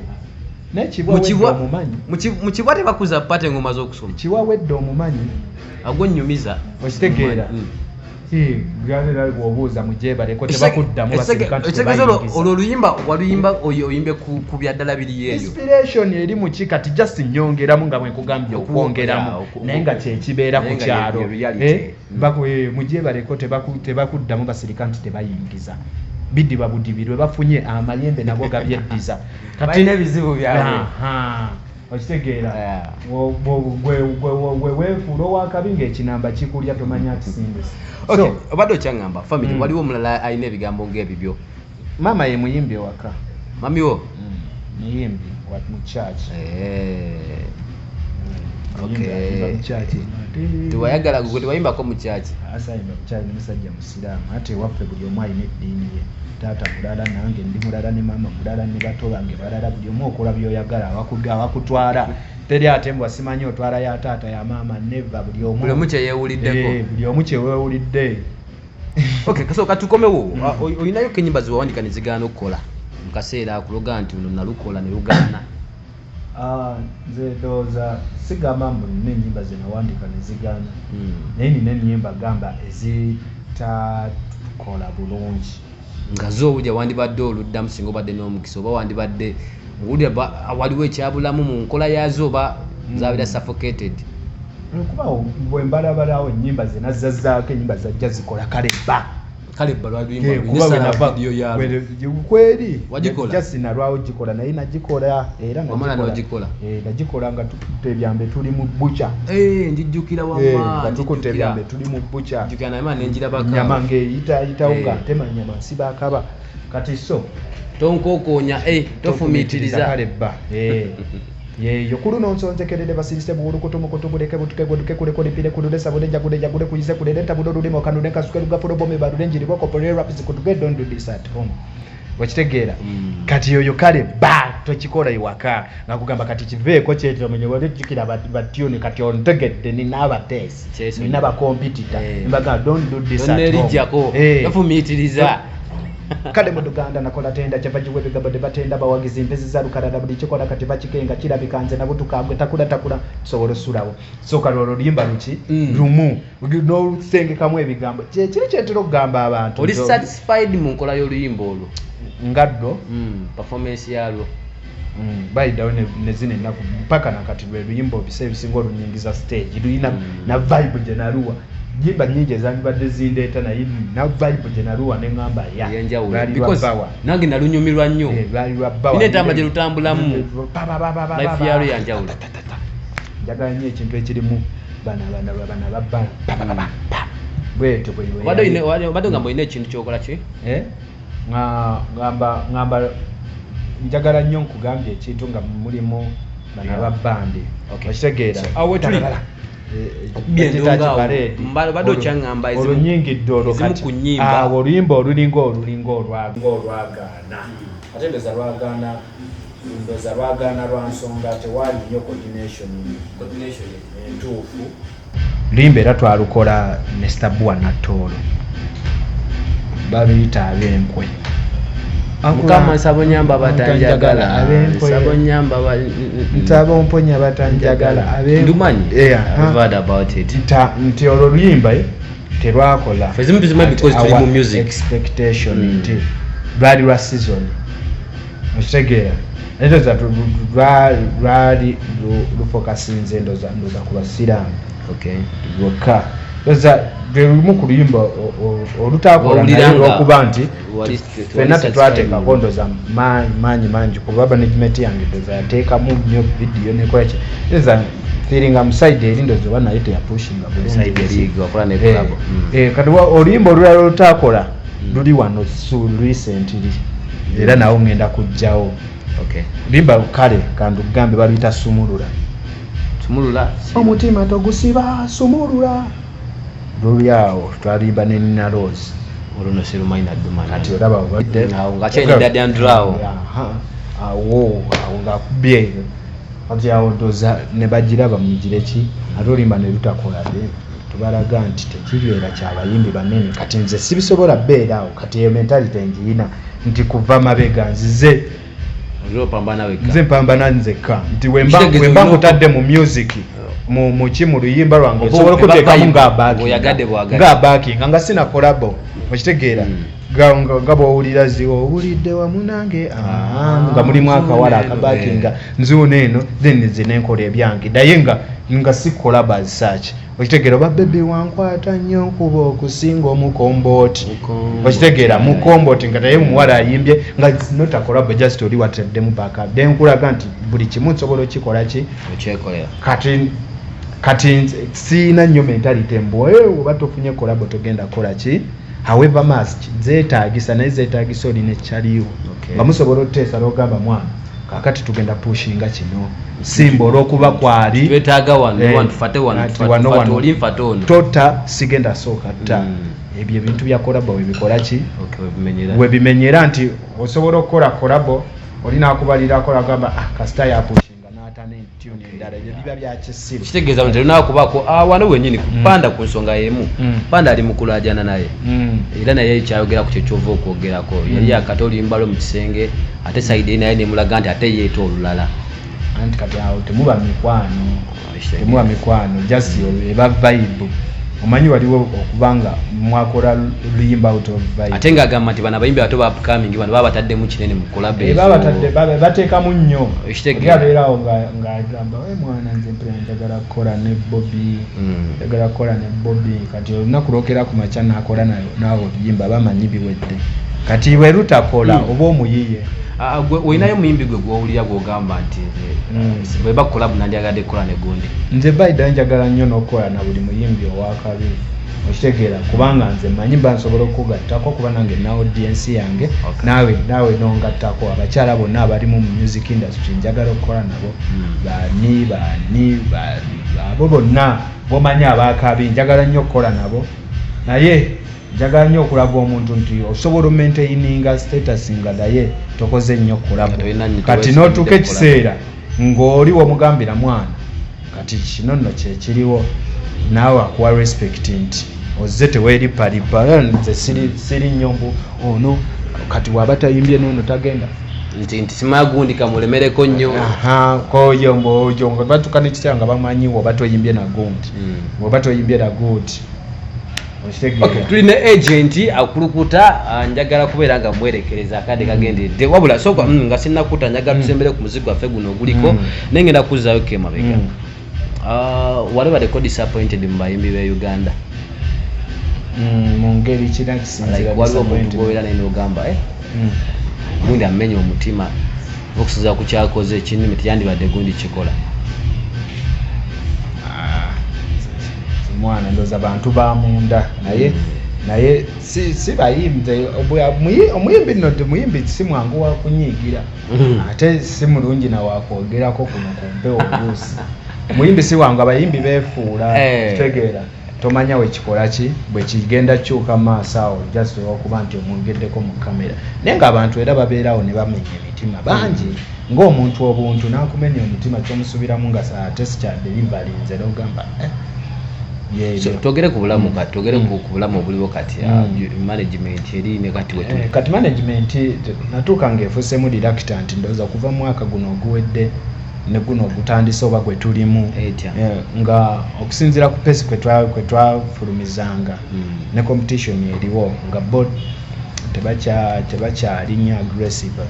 naye Mu Kibwa Kibwa- omumanyi? Mu Kibwa tebakuza party ng'omaze okusoma. Kiwawedde omumanyi? Agwo nnyumiza. Okitegeera? Byali bw'obuuza mujebaleko tebakuddamu, basirika nti Ekitegeeza olwo tebayingiza. Olwo oluyimba waluyimba oyo oyimbe ku bya ddala biri eyo? Inspiration eri muki kati just nyongeramu nga bwe nkugambye, okwongeramu, naye nga kyekibeera Naye ku nga kyalo. ye reality. Mujebaleko tebakudamu, basirika nti tebayingiza, bidiba budibi lwe bafunye amayembe nabo gabyeddiza. Balina ebizibu byabwe. Aha, okitegeera? Yeah. Gwe weefuula owakabi ng'ekinamba kikulya, tomanya akisindise. Okay, So, obadde okyaŋŋamba family, waliwo omulala alina ebigambo ng'ebibyo? Maama ye muyimbi ewaka. Mami wo? Muyimbi wa mu church. Muyimbi, ayimba mu church. Tewayagala gwe tewayimbako mu kyaki? Asayimba mu church, ne musajja musiraamu, ate ewaffe buli omu alina eddiini ye. Taata mulala, nange ndi mulala, ne maama mulala, ne bato bange balala. Buli omu okola byoyagala, awakutwala teri ate mbwa simanyi otwala ya taata ya maama, neva buli omu. Buli omu kyeyeewuliddeko. Buli omu kyeweewulidde. Okay, kasooka tukomewo. Olinayo ko ennyimba zewawandika ne zigaana okukola mu kaseera akuloga nti luno nalukola ne lugaana? Ah, nze ndowooza sigamba mbu nina ennyimba ze nawandika ne zigaana, naye nina ennyimba gamba ezitakola bulungi. Nga zo obulya wandibadde oluddamu singa obadde n'omukisa, oba wandibadde owulira waliwo ekyabulamu mu nkola yaazo, oba zabeera suffocated? Kuba bwe mbalabalawo ennyimba ze nazzazzaako, ennyimba zajja zikola kale bba. Kale bba lwaluyimba Kuba bwe nava vidiyo yalwo. Kweri. Wagikola? Just nalwawo gikola, naye nagikola era Wamala nagikola. n'ogikola? Nagikola nga tukutte ebyambe tuli mu bbuca. Njijjukira wamma. Nga tukutte Njijjukira. ebyambe tuli mu bbuca. Njijjukira naye mana nenjirabako. Nyama ng'eyitaayitawo, Eh. nga ntema nyama nsiba akaba kati so Tonkokoonya, tofumiitiriza. Kale bba. Yeyo ku luno nsonzekerere basirise buwulukutu mukutu buleke butuke gweduke kuleko lipire kulule sabule jagule jagule kuyize kulere ntabule olulimi okanule nkasuke lugafulo bome balule njiri bokopole raps kutuke. Don't do this at home, okitegeera? Kati oyo kale ba tokikola ewaka, nga kugamba kati kiveeko kyetomenye wali ojjukira batune kati ontegedde nina abateesi Kyesonyiwa. nina bakompitita mbaga don't do this at home. Tonerijjako. Tofumiitiriza. Kale mu Luganda nakola tenda kyava giwa ebigambo tebatenda bawagizi mpezi za lukalala buli kikola kati bakikenga kirabika nze nabutuka gwe takula takula tusobola osulawo. So kale olwo oluyimba luki lumu n'olusengekamu ebigambo kyekiri kyentera okugamba abantu Oli satisfied mu nkola y'oluyimba olwo? Ngaddo. Performance yalwo. Bayiddawo ne zino ennaku paka nakati lwe luyimba ebiseera ebisinga olunyingiza stage luyina na vibe gye naluwa. Nyimba nyingi ezandibadde zindeeta, naye na vibe gye naluwa neŋŋamba ya Eyenjawulo. lwali lwa Because bawa. nange nalunyumirwa nnyo. Lwali lwa bawa. Nina entambula gye lutambulamu. Ba, ba, ba, ba, ba, Life ba, yalwo ba. yanjawulo. Njagala nnyo ekintu ekirimu bana bana bana babba ba, ba, ba, ba, ba. Bwetyo bwe bwe Obadde yali. Obadde ngamba olina ekintu kyokola ki? Eh? Ngamba njagala nnyo nkugambye ekintu nga mulimu bana babbandi, okitegeera? So, awo wetuli. Bagiyita Byendonga awo. kiparedi. Obadde okyaŋŋamba Olunyingidde olwo ezimu kati. ku nnyimba. Awo oluyimba olulinga olwagaana, ate ndowooza lwagaana, ndowooza lwagaana lwa nsonga tewaali nnyo coordination entuufu. Luyimba era twalukola ne Stabua Natoolo, baluyita Ab'enkwe. Mukama nsaba onyamba abatanjagala. Ab'enkwe. Nsaba onyamba Nsaba omponya batanjagala, ab'enkwe. Ndumanyi. Aha. I've heard about it. Nti olwo luyimba Terwakola Ffe ezimu tuzimanyi at because tuli our mu music. Expectation nti lwali lwa season, okitegeera? Naye ndowooza lwali lufokasinze ndoza ku basiraamu lwokka. Ndowooza lwe lumu ku luyimba olutakola, Wawulira naye nga olwokuba nti tewali ffenna tetwateekako satisfying. ndoza maanyi mangi, kuba management yange ndoza yateekamu nnyo video nekola ki. Ndoza feelinga mu side eri, ndoza oba naye teyapushinga bulungi. Side eri wakola ne Eh, collabo. Kati oluyimba olulala olutakola luli wano recently, era nawo ngenda kujjawo. Luyimba kale kandugambe, baluyita Sumulula. Sumulula. Omutima togusiba, sumulula. Luli awo twalimba ne Nina Rose. Olwo sirumanyi naddumanya. Kati olaba obadde Awo nga kyayina Daddy Andrew awo. Aha, awo awo ngaakubye. Kati awo ndoza ne bagiraba mugire ki, ate olimba ne lutakola de tubalaga nti tekibeera kyabayimbi banene. Kati nze sibisobola beera awo. Kati eyo mentality ngiyina nti kuva mabega nzize Oli opambana wekka. Nze mpambana nzekka, nti wemba Kitegeeza wemba olina nkutadde mu music, muki, mu luyimba lwange, Oba osobola eba okuteekamu vibe, nga bw'oyagadde bw'agadde. nga backinga nga sina collabo, okitegeera? Nga bw'owulira ziwo owulidde wamu nange, nga mulimu akawala nzuuno eno, akabakinga nzuuno eno, then nze nenkola ebyange, naye nga si collabo as such, okitegeera? Oba bebi wankwata nnyo nkuba okusinga omukombooti. Mukombooti. Okitegeera? Mukombooti, nga naye omuwala ayimbye, nga it's not a collabo, just oli wataddemu backup, then nkulaga nti buli kimu nsobola okikola ki. Okyekolera. Kati nze siina nnyo mentality mbu, "Eh, oba tofunye collabo togenda kukola ki." However much zeetaagisa, naye zeetaagisa olina ekyaliwo nga musobola otuteesa n'ogamba, "Mwana, kakati tugenda pushinga kino, simba olw'okuba kwali Twetaaga wano, Eh, wano tufate wano, ati tufate wano, wano. oli nfate ono. Tota sigenda sooka tta." Ebyo ebintu bya collabo webikola ki, Okay, webimenyera. webimenyera nti osobola okukola collabo, oli nakubalirako agamba, "Ah, kasita yapushinga n'ata ne tune endala." Ebyo biba bya kisiru. Kitegeeza nti terina kubaako wano wennyini ku Panda ku nsonga y'emu. Panda ali mu kulaajana naye era naye kyayogera ku kyekyova okwogerako, yali akata oluyimba lwe mu kisenge, ate side eri naye nemulaga nti ate yeeta olulala. Anti kati awo temuba mikwano, temuba mikwano, just eba vibe. Omanyi waliwo okuba nga mwakola luyimba out of vibe. Ate ng'agamba nti bano abayimbi bato ba upcoming bano baba bataddemu kinene mu collabo. Eh, baba bateekamu nnyo. Okitegeera. Oli abeerawo ng'agamba, "Eh, mwana, nze mpera njagala kukola ne Bobi, njagala kukola ne Bobi." Kati olunaku lwokera ku makya n'akola naawe oluyimba, bamanyi biwedde. Kati bwe lutakola, oba omuyiye. Ah, gwe olinayo omuyimbi gwe gwowulira gwogamba nti nze bwe ba collabo nandyagadde kukola ne gundi? Nze baida njagala nnyo n'okukola na buli muyimbi owakabi, okitegeera? Kubanga nze manyi mba nsobola okugattako, kuba nange na audience yange. Naawe nongattako. Abakyala bonna abalimu mu music industry njagala okukola nabo. Bani bani abo bonna bomanyi abakabi, njagala nnyo okukola nabo, naye njagala nnyo okulaga omuntu nti osobola omaintaininga status nga naye tokoze nnyo collabo. Nga tolina nnyo Kati teweesigamidde n'otuuka kukola. ekiseera ng'oli womugambira, "Mwana, kati kino nno kyekiriwo," naawe akuwa respect nti ozze teweeripalipa. Nze siri nnyo mbu ono kati waba tayimbye noono tagenda. Nti simanya gundi kamulemereko nnyo. Aha, koyo mbojo nga batuuka n'ekiseera nga bamanyi oba toyimbye na gundi, oba toyimbye na gundi, okitegeera? Okay, tuli ne agent akulukuta. Njagala kubeera nga mwerekereza akadde kagendedde, wabula sooka nga sinnakuta, njagala tusembere ku muzigo gwaffe guno oguliko, naye ngenda kuzzaayo ko emabega. Wali baddeko disappointed mu bayimbi be Uganda? Mu ngeri kina kisinzira. Like waliwo omuntu Disappointed. gwobeera naye nogamba, "Eh, gundi amenya omutima okusinziira ku kyakoze ekinumi, teyandibadde gundi kikola." Ah, mwana, ndowooza bantu ba munda, naye si bayimbi. Omuyimbi nno muyimbi si mwangu wa kunyiigira, ate si mulungi na wakwogerako kuno ku mpewo oluusi. Omuyimbi si wangu, abayimbi beefuula. Kitegeera, tomanya wekikola ki bwe kigenda kyuka maaso awo, just olwokuba nti omwogeddeko mu kamera. Naye ng'abantu era babeerawo ne bamenya emitima bangi, ng'omuntu obuntu n'akumenya omutima kyomusuubiramu nga ate sikyadelivalinze, n'ogamba, "Eh, yeebyo." So, twogere ku bulamu kati, twogere ku bulamu obuliwo kati, management eri ne kati wetuli. Eh, kati management natuuka ng'efuusemu reluctant, ndowooza kuva mu mwaka guno oguwedde. Ne guno ogutandise oba gwe tulimu, Etya? Nga okusinziira ku pace kwe twafulumizanga ne competition eriwo, nga bo tebakyali nnyo aggressive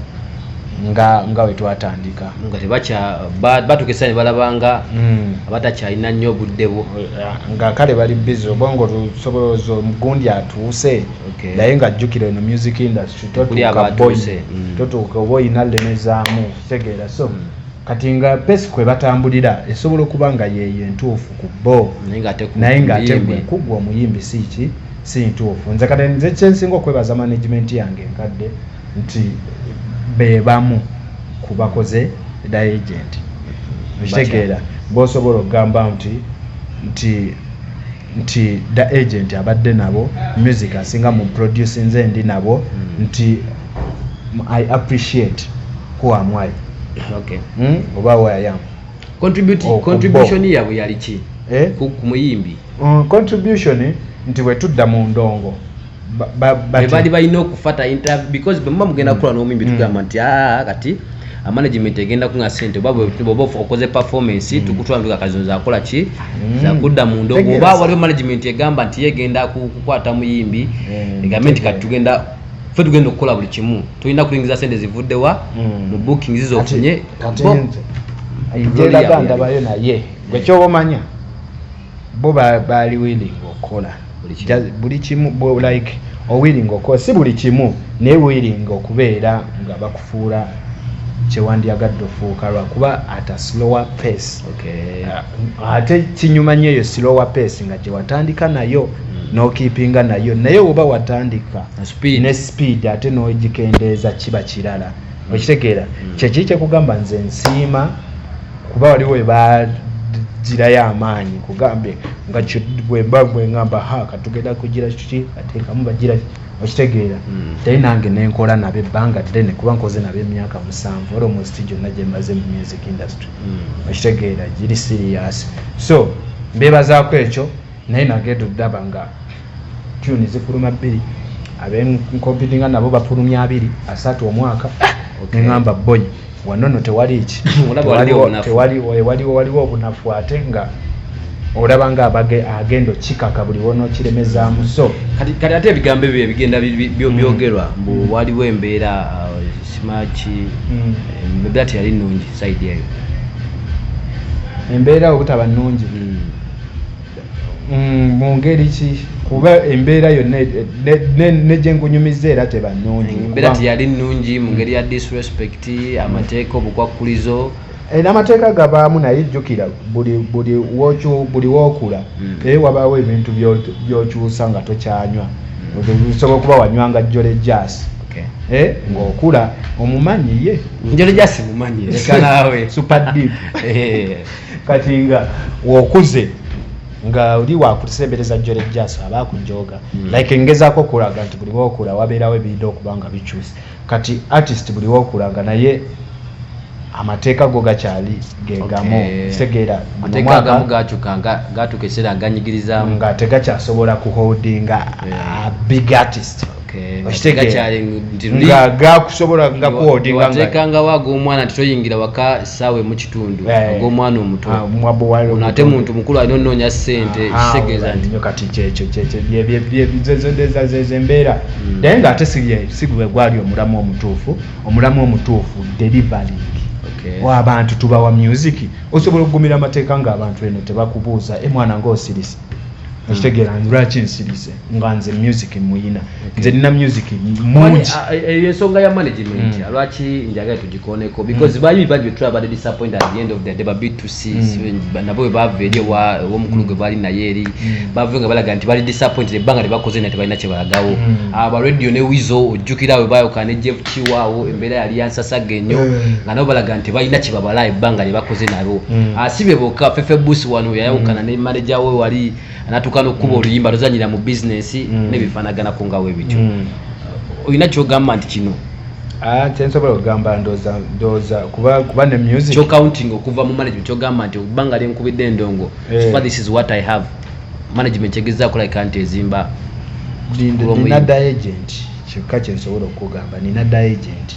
nga we twatandika. Nga tebakya batuuka essaawa ne balabanga abatakyalina nnyo obudde bwo. Nga kale bali busy, obwongo lusobola omugundi atuuse, naye nga jjukira eno music industry Tekuli totuuka abatuuse. boy, totuuka oba oyina lemezaamu, kitegeera? So kati nga pace kwe batambulira esobola okuba nga yeeyo entuufu ku bo, naye ng'ate ku naye ng'ate muyimbi. Gwe kugwa omuyimbi si ki, si ntuufu. Nze kati nze kyensinga okwebaza management yange enkadde nti be bamu ku bakoze Da Agent, okitegeera? Bosobola okugamba nti Da Agent abadde nabo, music asinga mu produce, nze ndi nabo, nti I appreciate who am I, Oba where I am. Oh, ku Contribution bo. yaabwe yali ki Eh? ku muyimbi? Contribution nti bwe tudda mu ndongo Be baali balina okufata because bwe muba mugenda kukola n'omuyimbi, tugamba nti, "Ah, kati management egenda kuŋa sente oba bw'oba okoze performance, tukutwala ntuka kati zino zakola ki, zakudda mu ndongo." Tegeera Oba waliwo management egamba nti ye egenda kukwata muyimbi, egambe nti kati tegeera. tugenda, ffe tugenda okukola buli kimu, tulina kulingiza sente zivudde wa mu bookings zofunye. Kati nze Role gyeraga yaabwe ndabayo, naye gwe kyoba omanya bo baali willing okukola Buli kimu. Buli kimu like owilling okukola, si buli kimu, naye willing okubeera nga bakufuula kyewandyagadde ofuuka, lwakuba at a slower pace. Ate kinyuma nnyo eyo slower pace nga gye watandika nayo n'okeepinga nayo, naye oba watandika Na speed. Ne speed ate n'ogikendeeza kiba kirala, okitegeera? Kyekiri kyekugamba nze nsiima kuba waliwo we bagirayo amaanyi, kugambye nga bwemba bwe ŋŋamba, ha, katugenda kugira kiki, ateekamu bagira, okitegeera? Teri nange nenkola nabo ebbanga ddene, kuba nkoze nabo emyaka 7 almost gyonna gye mmaze mu music industry, okitegeera? Giri serious, so mbeebazaako ekyo, naye nagenda oddaba nga tune zifuluma bbiri, abencompetinga nabo bafulumya 20, 30 omwaka. Neŋŋamba, boy, wano nno tewali ki. Olaba waliwo obunafu. Waliwo obunafu, ate nga olaba nga agenda okikaka buli wonookiremezaamu, so Kati ate ebigambo ebyo ebigenda byogerwa mbu waliwo embeera, simaki, embeera teyali nnungi side eyo. Embeera obutaba nnungi mu ngeri ki? Kuba embeera yonna ne gye nkunyumiza era teba nnungi. Embeera teyali nnungi mu ngeri ya disrespect, amateeka, obukwakkulizo. Era amateeka gabaamu, naye jjukira buli wookula era wabaawo ebintu by'okyusa nga tokyanywa. Osobola okuba wanywanga Jolly Juice, ng'okula omumanyi ye. Jolly Juice mumanyi, leka naawe. Super Dip. Kati nga wokuze nga oli wakusembereza Jolly Juice aba akujoga. Like ngezaako okulaga nti buli wokula wabeerawo ebirina okuba nga bikyuse. Kati artist buli wokula nga naye amateeka go gakyali gegamu, kitegeera? Amateeka agamu gakyuka nga gatuuka ekiseera ganyigirizaamu. Nga tegakyasobola kuholdinga a big artist. Okitegeera? Gakyali nti luli Nga gakusobola nga kuholdinga nga wateekangawo ag'omwana nti toyingira waka essaawa emu kitundu, ag'omwana omuto. Ah, Ono ate muntu mukulu alina onoonya ssente, kitegeeza nti nnyo. Kati kyekyo zezo embeera, naye ngaate si gwe gwali omulamu omutuufu. Omulamu omutuufu delivering. Abantu tubawa music, osobola okugumira amateeka ng'abantu eno tebakubuuza, e mwana ng'osirise, okitegeera? Lwaki nsirise nga nze music muyina, nze nina music mungi. Eyo ensonga ya management lwaki njagala tugikoneko, because bayimbi bangi betulaba badde disappointed at the end of the day, ba B2C nabo bwe bava eri ew'omukulu gwe baali naye eri, bava nga balaga nti bali disappointed, ebbanga lyebakoze naye tebalina kye balagawo. Aba Radio ne Weasel, ojjukira we bayoka ne Jeff Kiwaawo, embeera yali yansasaga ennyo, nga nabo balaga nti balina kye babala ebbanga lye bakoze nabo. Ah, si be bokka. Fefe Busi wano yayawukana ne manager we wali anatuuka n'okkuba oluyimba luzanyira mu bizinesi n'ebifaanaganako nga we bityo. Olina kyogamba nti kino? Ah, kyensobola okugamba, ndooza kuba ne music Kyocounting okuva mu management, kyogamba nti ebbanga lyenkubidde endongo, so far this is what I have, management egezaako like nti ezimba kulw'omuyimbi. Nina Da Agent kyokka kyensobola okugamba, nina Da Agent.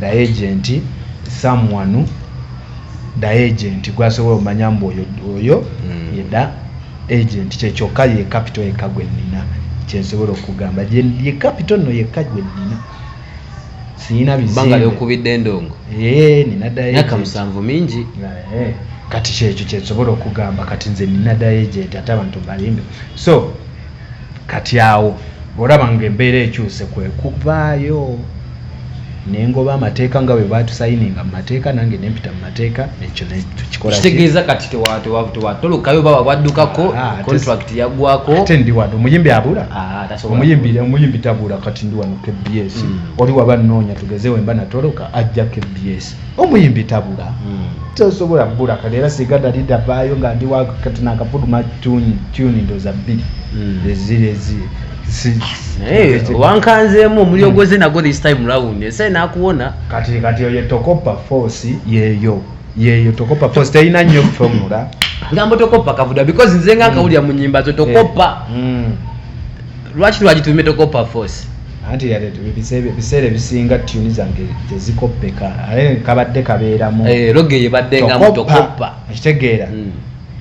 Da Agent someone Da Agent gwasobola omanya mbu oyo oyo ye Da Agent. Kyekyokka ye capital yekka gwe nnina kyensobola okugamba. Ye capital nno yekka gwe nnina, siyina Bbanga bizimbe. lyokubidde endongo. Ee, nina Da Myaka Agent. 7 mingi. Kati kyekyo kyensobola okugamba. Kati nze nina Da Agent, ate abantu balimbe. So kati awo olaba nga embeera ekyuse, kwe kuvaayo nengoba amateeka nga bwe batusayininga mu mateeka, nange nempita mu mateeka, ekyo netukikola. Kitegeeza kati tewatolokayo, baba bwaddukako. Ah, Contract yaggwako. Ate ndi wano, omuyimbi abula? Ah, tasobola. Omuyimbi tabula. Kati ndi wano KBS. Oli waba nnoonya, tugeze wemba natoloka, ajja KBS. Omuyimbi tabula. Tosobola bbula. Kati era singa nali navaayo nga ndi wa kati nakafuluma tune ndooza bbiri eziri ezi Naye wankanzeemu omuliro gwoze nagwo this time round, ensi nakuwona. Kati oyo Tokopa Force, yeyo Tokopa Force terina nnyo formula. Ngambo Tokopa kavuda because nze nga nkawulira mu nyimba zo Tokopa. Lwaki lwagitumye Tokopa Force? Anti yale ebiseera ebisinga tune zange tezikoppeka, ate kabadde kabeeramu. Eh, logo ebadde nga mu Tokopa. Ekitegeera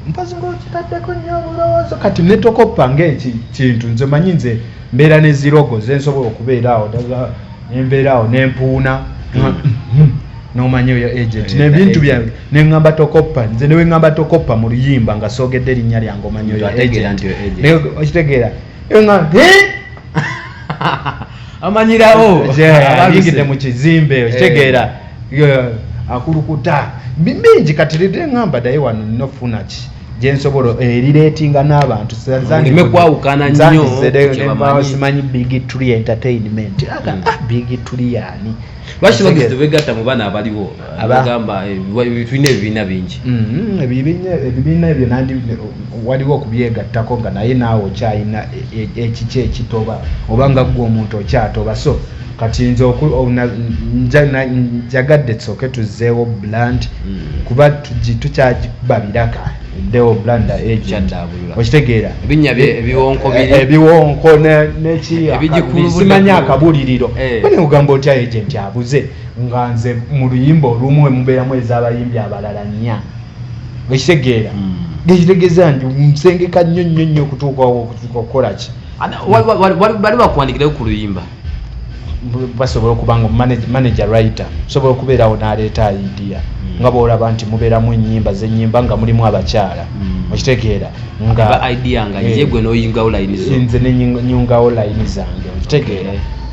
mpozi ngaokitaddeko nnyo obulowoozo. Kati ne Tokopa ngaekintu, nze manyi nze mbeera ne zi logo zensobola okubeera awo ddala, nembeera awo nempuuna nomanya oyo Agent. Eh, Nebintu Agent. byange neŋŋamba Tokopa. Nze neweŋŋamba Tokopa mu luyimba nga soogedde erinnya lyange, omanya oyo Ategeera Agent. nti oyo Agent. Naye okitegeera Eŋŋamba, "Eh?" Amanyirawo. Ayingidde mu kizimbe, okitegeera. Akulukuta bingi. Kati neŋŋamba daye wano nina ofuna ki gyensobola erireetinga n'abantu. Muleme kwawukana nnyo ku kye bamanyi. Simanyi Big Tree Entertainment. Ah, Big Tree yaani? Lwaki bagizi tebegatta mu baana abaliwo? Bagamba tulina ebibiina bingi. Ebibiina ebyo nandi waliwo okubyegattako nga naye naawe okyalina ekiki ekitoba, oba nga gwe omuntu okyatoba. So kati nze njagadde tusooke tuzzeewo brand, kuba tukyagikuba biraka, eddewo brand Agent. Kyaddaabulula. Okitegeera? Ebinnya ebiwonko biri. Ebiwonko neki Ebigikulubudde simanyi akabuliriro. Bane ogamba otya Agent abuze nga nze mu luyimba olumu emubeeramu ez'abayimbi abalala nnya? Ekitegeera? Ekitegeeza nti nsengeka nnyo nnyo nnyo okutuuka okukola ki. Bali bakuwandikirayo ku luyimba? Basobola okuba nga manager writer sobola okubeerawo n'aleeta idea, nga bwolaba nti mubeeramu ennyimba zenyimba nga mulimu abakyala. Okitegeera? Nga Eba idea nga ye gwe n'oyingawo line zo. Nze nenyungawo line zange, okitegeera?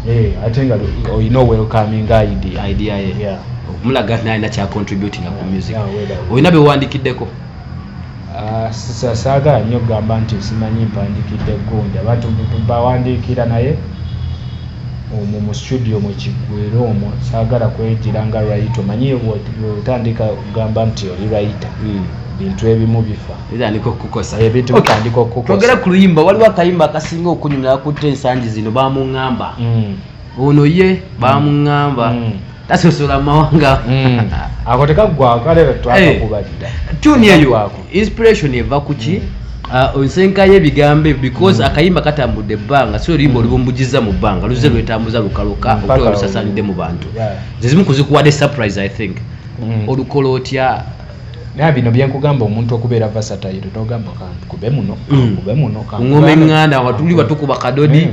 Eh, ate nga olina welcoming idea. Idea ye. Yeah. Okumulaga nti alina kyacontributinga ku music. Yeah, well, Olina bewandikiddeko? Ah, saagala nnyo okugamba nti simanyi mpandikidde gundi. Abantu bawandiikira, naye omwo mu studio mwekiggwera omwo saagala kwegira nga writer. Omanyi bwotandika okugamba nti oli writer, bintu ebimu bifa. Bitandika okukukosa. Ebintu bitandika okukukosa. Twogere ku luyimba. Waliwo akayimba akasinga okunyumira kutta ensangi zino, Bamuŋŋamba. Ono ye Bamuŋŋamba tasosola mawanga. Ako tekaggwako, kale twakakuba dda. Tune eyo Tekaggwako. inspiration eva ku ki? Ah, ensenka y'ebigambo ebyo, because akayimba katambudde ebbanga, si oluyimba olubumbugiza mu bbanga, luze lwetambuza lukaluka Mpaka okutuuka lusasanidde mu bantu. Zezimu kuzikuwadde surprise, I think. Olukola otya? Naye bino byenkugamba, omuntu okubeera versatile, nogamba kankube muno, kankube muno, Ku ngoma eŋŋanda watuli watukuba kadodi.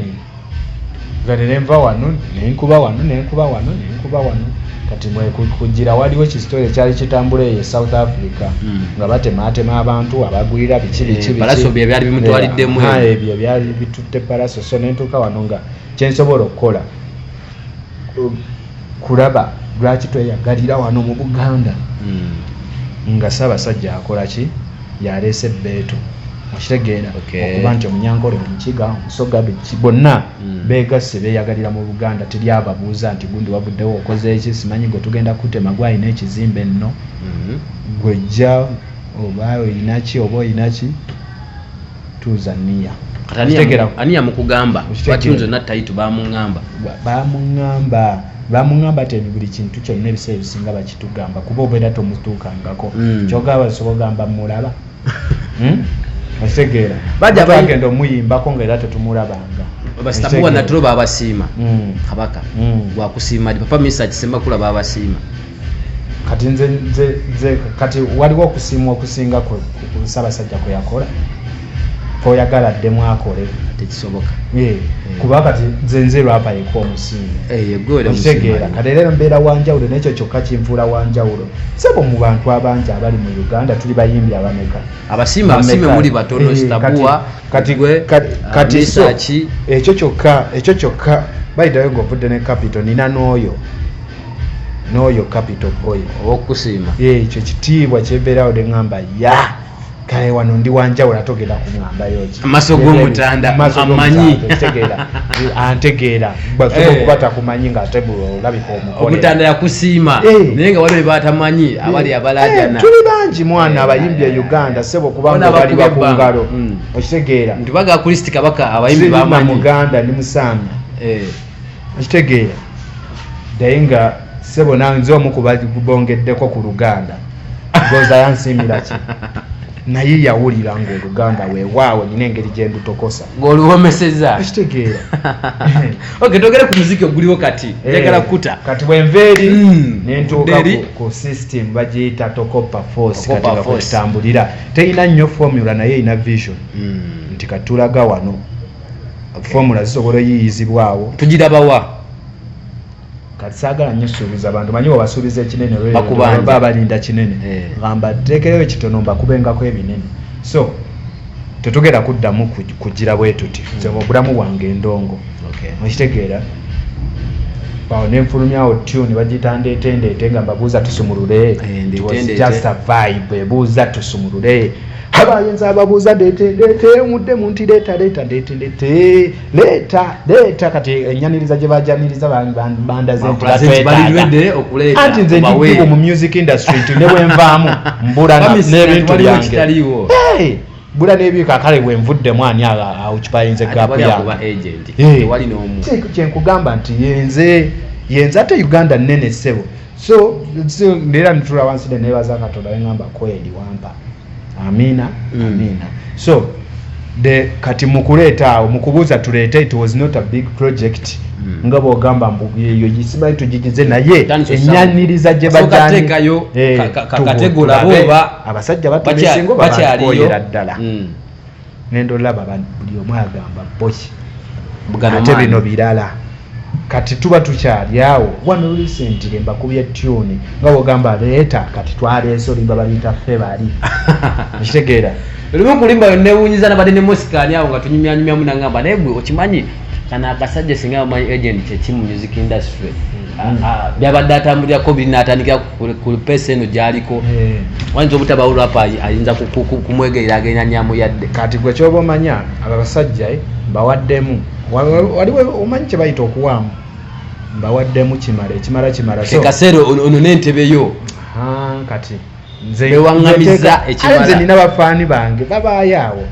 Kati nenva wano nenkuba wano, nenkuba wano, nenkuba wano. Kati mwe kugira waliwo ekisitole ekyali kitambula eyo e South Africa, nga batemaatema abantu abagwira biki biki biki. Palaso bye byali bimutwaliddemu ebyo. Ebyo byali bitutte Palaso. So nentuuka wano nga kyensobola okukola kulaba lwaki tweyagalira wano mu Buganda, nga Ssaabasajja akola ki, yaleese ebbeetu, okitegeera? Okuba nti Omunyankole, Omukiga, Omusoga, biki bonna begasse beyagalira mu Buganda. Teri ababuuza nti gundi wavuddewo okoze eki, simanyi gwe tugenda kutema, gwalina ekizimbe nno, gwejja oba oyinaki oba oyinaki, tuuza niya. Kati ani ani yamukugamba? Okitegeera. Lwaki zonna title Bamuŋŋamba? Bamuŋŋamba ti buli kintu kyonna ebiseera ebisinga bakitugamba kuba obeera tomutuukangako. Kyogamba osobola ogamba mulaba. Okitegeera? Bajja Twagenda omuyimbako nga era tetumulabanga. Basitabuwa natulo babasiima. Kabaka gwakusiima di? Papa Misa Kisemakula babasiima. Kati nze kati waliwo okusiimwa okusinga ku Ssaabasajja kwe yakola, koyagala addemu akole? Tekisoboka. Kuba kati nze rapper yekka omusiime. Okitegeera? Kati era mbeera wanjawulo, nekyo kyokka kinfuula wanjawulo, sebo, mu bantu abangi abali mu Uganda. Tuli bayimbi abameka? Abasiime muli batono. Sitabuwa. Kati so ekyo kyokka bayitayo ngaovudde ne Capital, nina n'oyo Capital Boy. Owokusiima. Ekyo kitiibwa kyembeerawo neŋŋamba, ya kale wano ndi wanjawulo, ate ogenda kuŋŋambayo ki? Amaaso g'omutanda, amanyi. Antegeera, basobola okuba takumanyi ng'ate olabika omukolera. Omutanda yakusiima, naye nga waliwo batamanyi abali abalajana. Tuli bangi, mwana, abayimbi e Uganda, sebo, kubanga bali bakungalo. Okitegeera? Nti baga Kristi Kabaka, abayimbi bamanyi. Muganda, ndi musaami. Okitegeera? Naye nga, sebo, nanze omu kubongeddeko ku Luganda, goza yansiimira ki, naye yawulira ngaoluganda weewaawo nina engeri gyendutokosa. Ng'oluwomeseza. Okitegeera? Ok, twogere ku muziki oguliwo kati. Njagala kuta. Kati bwenva eri nentuuka ku system bagiyita Tokopa Force. Kati nga kwetutambulira terina nnyo formula, naye erina vision nti katulaga wano formula zisobola oyiyizibwawo. Tugirabawa? Kati saagala nnyo suubiza bantu, manyi wabasuubiza ekinene, ba balinda kinene. Gamba teekereyo kitono, mbakubengako ebinene. So tetugenda kuddamu kugira bwe tuti. Obulamu bwange endongo, okitegeera? Awo nenfulumyawo tune bagiyita Ndeete Ndeete, nga mbabuuza tusumulule. Just a vibe ebuuza tusumulule. Abayinza ababuuza ndeete ndeete, muddemu nti leeta leeta, ndeete ndeete, leeta leeta. Kati enyaniriza gye bajaniriza bandaze nti anti nze ndibu mu music industry, nti ne bwenvaamu mbula n'ebintu byange, bula n'ebika. Kale bwenvuddemu, ani awukipayinze gap yange? Kyenkugamba nti yenze ate Uganda nene, ssebo. So era nitula wansi nenebaza Katonda, neŋamba kweri wampa, amina. Amina. So the kati mukuleeta awo, mukubuuza tuleete, it was not a big project nga bwogamba mbu eyo gisimanyi tugigize, naye Tandise enyaniriza gye Osooka bajani teekayo kategori oba abasajja batulesinga oba bakyaliyo. Bantukoyera ddala. Ngenda olaba buli omu agamba boki Bugano ate maanyi. Bino birala. Kati tuba tukyali awo wano, recently mbakubye tune nga bwogamba leeta, kati twaleese olimba baliyita ffe bali, ekitegeera? Olumu kulimba newunyiza, nabadde ne Mosikani awo nga tunyumyanyumyamu, nangamba, naye gwe okimanyi kano akasajja singa bamanyi agent kyeki mu music industry. Ah, ah, byabadde atambulirako biri natandikira ku pace eno gyaliko, wayinza obutabawo rapper ayinza kumwegerera agenda nyamu yadde. Kati gwe kyoba omanya, abo abasajja mbawaddemu. Waliwo omanyi kye bayita okuwaamu, mbawaddemu kimala, ekimala kimala. So Kekaseera ono n'entebe yo. Ah, kati nze Bewaŋŋamizza ekimala. Ate nze nina bafaani bange babaayo awo,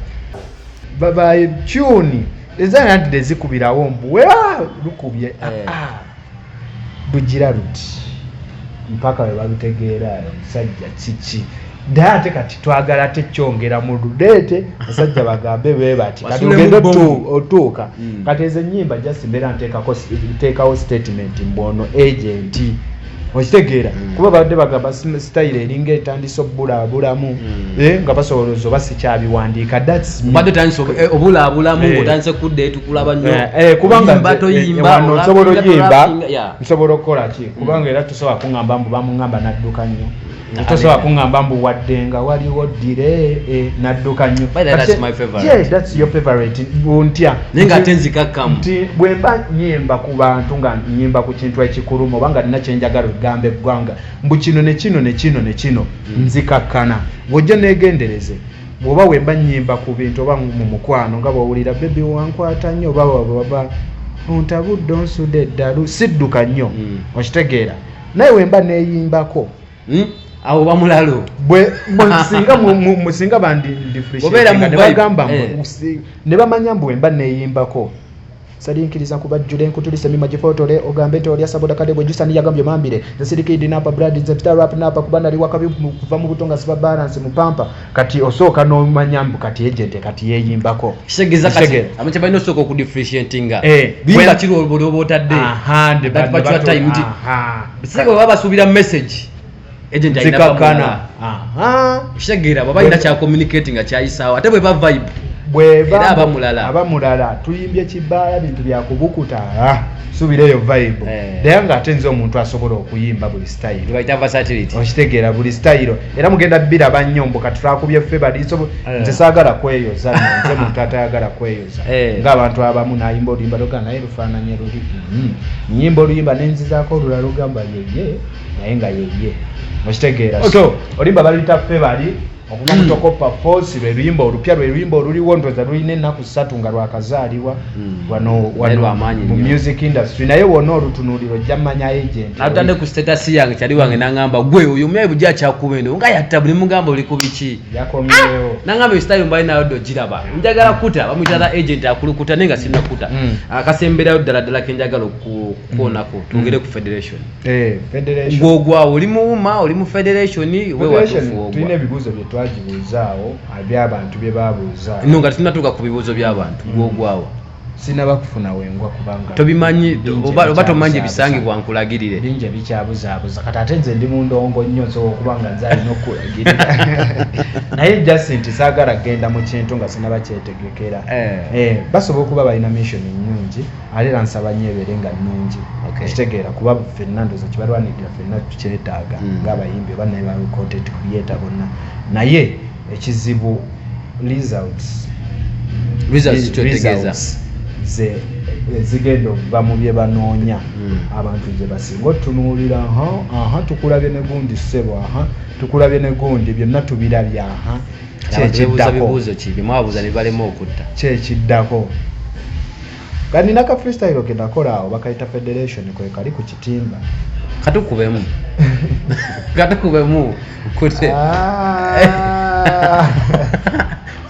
babaayo. Tune ezange nti tezikubirawo mbu lukubye. Ah, lugira luti mpaka we balutegeera omusajja kiki. Naye ate kati twagala ate kyongera mu luleete, basajja bagambe bwe bati kati Wasulemu ogende bbomu. otuuka. Kati ezo ennyimba just mbeera nteekawo statement mbu ono agent, okitegeera? Kuba babadde bagamba style eringa etandise obulaabulamu. Nga basobola oba sikyabiwandiika, that's me. Obadde otandise obulaabulamu. Ng'otandise kudda etukulaba nnyo. Kubanga Oyimba, nze, toyimba, wano nsobola olapinga, oyimba, tolapinga, yeah. nsobola okukola ki, kubanga era tosobola kuŋŋamba mbu bamuŋŋamba nadduka nnyo. Tosobola kuŋŋamba mbu wadde nga waliwo ddire, nadduka nnyo. By the way, Kati that's my favorite. Yeah, that's your favorite. Ntya Naye ng'ate nzikakkamu. Nti bwe mba nyimba ku bantu, nga nyimba ku kintu ekikuluma, oba nga nina kyenjagala okugamba eggwanga mbu kino ne kino ne kino ne kino, nzikakkana. Bw'ojja neegendereze, bw'oba wemba nyimba ku bintu oba mu mukwano, nga bw'owulira baby wankwata nnyo, oba oba ontabudde onsudde eddalu, sidduka nnyo. Okitegeera? Naye wemba neeyimbako, Awo bamulalo. Bwe singa singa bandi Obeera mu ne vibe, bagamba mbu ne bamanya mbu wemba neeyimbako, salinkiriza kubajjula enkutulisa emimwa gifotole, ogambe nti olya saboda kade bwejusani yagambye mambire nze sirikidi napa brad nze pita rap napa kuba nali wakabi kuva mu buto nga siba balance mu pampa. Kati osooka n'omanya mbu kati agent kati yeeyimbako. Kitegeeza kati Kitegeera. abantu balina osooka okudifferentiatinga Bwe- bimba kiri olwo oba otadde Aha, That particular time nti aha. singa bwe baba basuubira message. Agent alina Nzikakkana. Kitegeera bwaba alina kya communicate nga kyayisaawo, ate bweba vibe Bweba era aba mulala. Aba mulala. Tuyimbye kibaala, bintu byakubukuta, suubira eyo vibe. Eh. Naye nga ate nze omuntu asobola okuyimba buli style. Gyebayita versatility. Okitegeera, buli style, era mugenda biraba nnyo mbu kati twakubye ffe bali so Eh. nze saagala kweyoza nno, nze muntu atayagala kweyoza. Eh. Ng'abantu abamu nayimba oluyimba luga naye lufaananye luli. Nyimba oluyimba nenzizaako olulala lugamba yeye, naye nga yeye, okitegeera? Okay. So oluyimba baluyita ffe bali okuva mu Tokopa Force, lwe luyimba olupya, lwe luyimba oluliwo, ndoza lulina ennaku 3 nga lwakazaalibwa wano Naye wano lwamaanyi mu nnyo. music industry, naye wonna olutunuuliro ojja mmanya agent. Natadde ku status yange kyali wange nangamba gwe oyo omyayi bujja akyakuba eno nga yatta buli mugamba oli ku biki. Yakomyewo. Nangamba esitayo mbali nayo dde ogiraba njagala kuta bamuyita the agent akulukuta naye nga sinnakuta. Akasemberayo ddala ddala kenjagala okukoonako, twogere ku federation. Eh, federation. Gwogwawo oli muwuma, oli mu federation we Federation, watuufu tulina wogwa? Ebibuuzo bye twagibuuzaawo, eby'abantu bye babuuza. No, nga tetunnatuuka ku bibuuzo by'abantu, gwogwawo? Sinaba kufuna wengwa kubanga Tobimanyi. bingi Oba tomanyi ebikyabuzaabuza. ebisangibwa nkulagirire. Bingi ebikyabuzaabuza. Kati ate nze ndi mu ndongo nnyo, nsobola okuba nga nze alina okulagirira, naye just nti saagala kgenda mu kintu nga sinaba kyetegekera. Eh. Eh, basobola okuba balina mission nnungi, ate era nsaba nnyo ebeere nga nnungi. Okitegeera, kuba ffenna ndowooza kibalwanirira ffenna tukyetaaga ng'abayimbi oba naye ba content creator bonna, naye ekizibu results. Results kyotegeeza? Results ze zigenda okuva mu bye banoonya. Abantu gye basinga otutunuulira, aha aha, tukulabye ne gundi ssebo, aha tukulabye ne gundi, byonna tubirabye, aha. Abantu bebuuza Kyekiddako? bibuuzo ki byemwabuuza ne balema okutta? Kyekiddako, kati nina ka freestyle ke nakola awo bakayita federation, kwe kali ku kitimba. Katukubemu, katukubemu kute. Ah.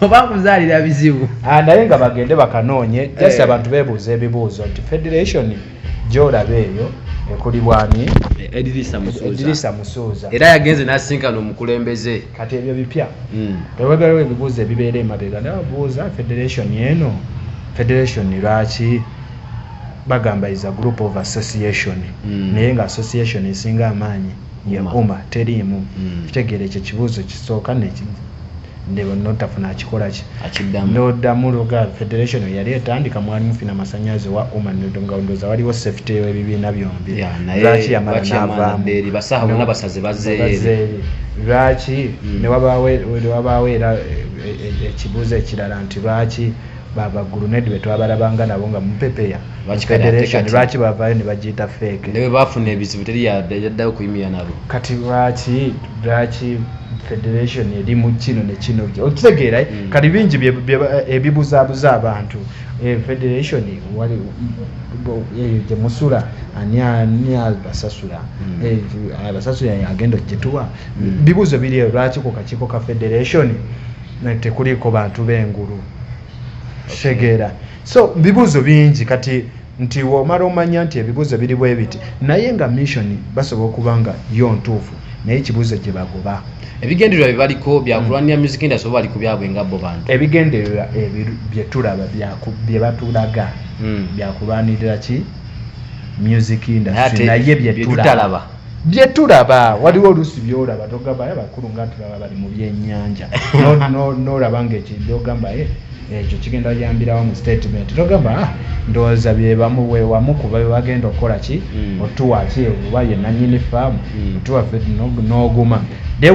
Oba nkuzaalira bizibu. Ah, naye nga bagende bakanoonye just Eh. abantu beebuuza ebibuuzo nti federation gyolaba eyo ekulibwani? Edirisa Musuuza. Edirisa Musuuza. Era yagenze n'asinkana omukulembeze. Kati ebyo bipya. Tewagaliwo ebibuuzo ebibeera emabega, naye babuuza federation eno, federation lwaki bagamba is a group of association, naye nga association esinga amaanyi ye UMA. UMA teriimu. Kitegeera, ekyo ekibuuzo kisooka notafuna akikola ki? Akiddamu. Noddamu luga federation yali etandika mwalimu fina masanyaze wa UMA, nga ndowooza waliwo safety w'ebibiina byombi. Ya, naye Lwaki yamala lwaki yamala n'avaamu? nadda eri? Basaha bonna basaze bazzeeyo eri. Bazzeeyo. Lwaki ne wabaawo era ekibuuzo ekirala nti lwaki babagulunedi be twabalabanga nabo nga mupepeya Lwaki kati ate federation kati? lwaki bavaayo ne bagiyita fake? Ne bwe baafuna ebizibu teri yaddayo kuyimirira nabo. Kati lwaki federation eri mu kino ne kino, okitegeera? Kati bingi ebibuzaabuza abantu. Eh, federation wali eyo gye musula, ani abasasula? Eh, abasasula agenda ogituwa? Bibuuzo biri eyo. Lwaki ku kakiiko ka federation tekuliiko bantu b'engulu? Kitegeera, so bibuuzo bingi. Kati nti womala omanya nti ebibuuzo biri bwe biti, naye nga mission basobola okuba nga yo ntuufu, naye ekibuuzo gye bagoba. Ebigendererwa bye baliko byakulwanira music industry oba bali ku byabwe nga bo bantu? Ebigendererwa bye tulaba bye batulaga byakulwanirira ki? Music Naye industry. ate Naye bye byetulaba tutalaba. Byetulaba, waliwo oluusi byolaba togamba, "Aye, bakulu nga tulaba bali mu byennyanja." Nolaba nga ekintu ogamba, "Eh, ekyo kigenda yambirawo mu statement," togamba, "Ah, ndowooza byebamu bwewamu kuba bagenda okukola ki?" Otuwa ki oba ye nanyini faamu? Otuwa ffe n'oguma, naye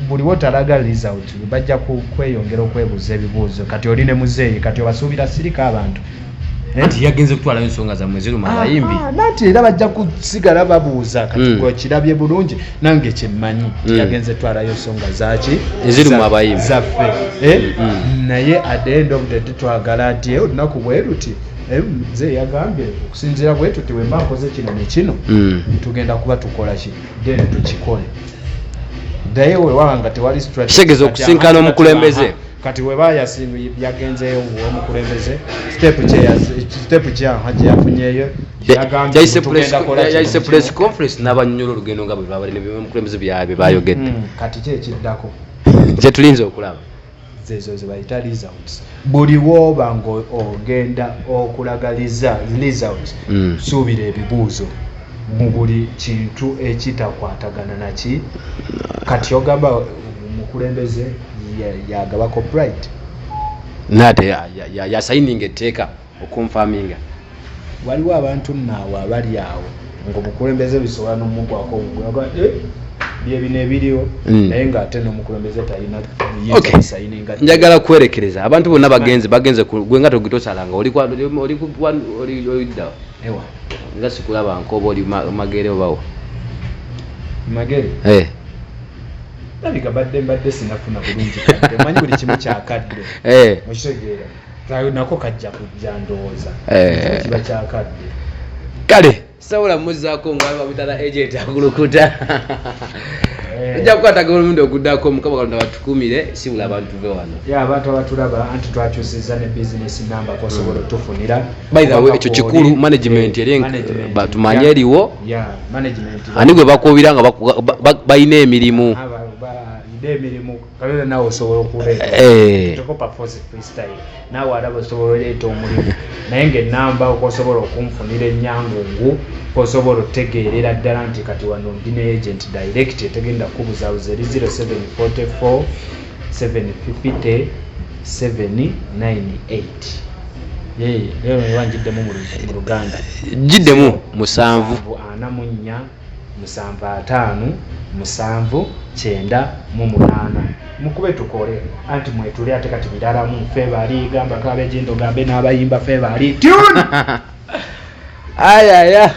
buli wotalaga result bajja kweyongera okwebuuza ebibuuzo. Kati oli ne muzeeyi, kati obasuubira sirika abantu. Eh? Anti yagenze kutwalayo ensonga zammwe ziruma abayimbi. Ah, nanti era bajja kusigala babuuza. Kati gwe kirabye bulungi, nange kyemmanyi yagenze twalayo nsonga zaki? Eziruma abayimbi. Zaffe. Eh? Naye at the end of the day twagala nti olunaku bwe luti, nze yagambye okusinziira bwe tuti wemba nkoze kino ne kino, tugenda kuba tukola ki, then tukikole. Naye wewaba nga tewali strategy, Kitegeeza kati okusinkana omukulembeze. Kati weba yagenzeeyo omukulembeze, step kyaha gyeyafunyeeyo, yagambye tugenda kola kino Yayise ne press kino. conference n'abanyonyola olugendo nga bwe babali omukulembeze byabye bayogedde. Kati ki ekiddako? Kyetulinza okulaba. Zezo zebayita results. Buli wooba nga ogenda okulaga results, suubira ebibuuzo. Mu buli kintu ekitakwatagana naki. Kati ogamba omukulembeze yagaba copyright? Naate yasayininga etteeka okonfaminga. Waliwo abantu naawe abali awo ngaomukulembeze bisobola nomugwako obugwa, byebino ebiriwo, naye ngaate n'omukulembeze talina buyinza kusayininga. Njagala kwerekereza abantu bonna bagenze gwe nga tosalanga oli oli oliddawa? Ewa? Nga sikulaba nkoba oli Magere obawo? Magere? Eh. Labika badde sinafuna bulungi kadde. Omanyi buli kimu kyakadde. Okitegeera? Nako kajja kujja, ndowooza. Kiba kyakadde. Kale sobola muzaako nga bamutala agent akulukuta. Ojja kukwatagana omulundi oguddako. Mukama Katonda batukumire, sibula abantu ve wano. Ya, abantu abatulaba, anti twakyusiza ne business number kosobola otufunira. By the way, Kubanga ekyo kikulu, management eri management batumanye eriwo. Ya, management. Ani gwe bakuubira nga balina emirimu? Ida emirimu kalera, nawe osobola okuleeta. Tekopa force freestyle, naawe alaba osobola oleeta omulimu, naye ngaenamba okosobola okunfunira enyangungu, kosobola otegeerera ddala nti kati wano ndi ne agent direct etegenda kubuzabuza, eri 0744 750 798. Leero neba ngiddemu mu Luganda. Giddemu, 7? 44 75 7 98. Mukube tukole, anti mwetuli ate kati biralamu. Fe bali gamba kabejindo gambe n'abayimba fe bali tune. Ayaya.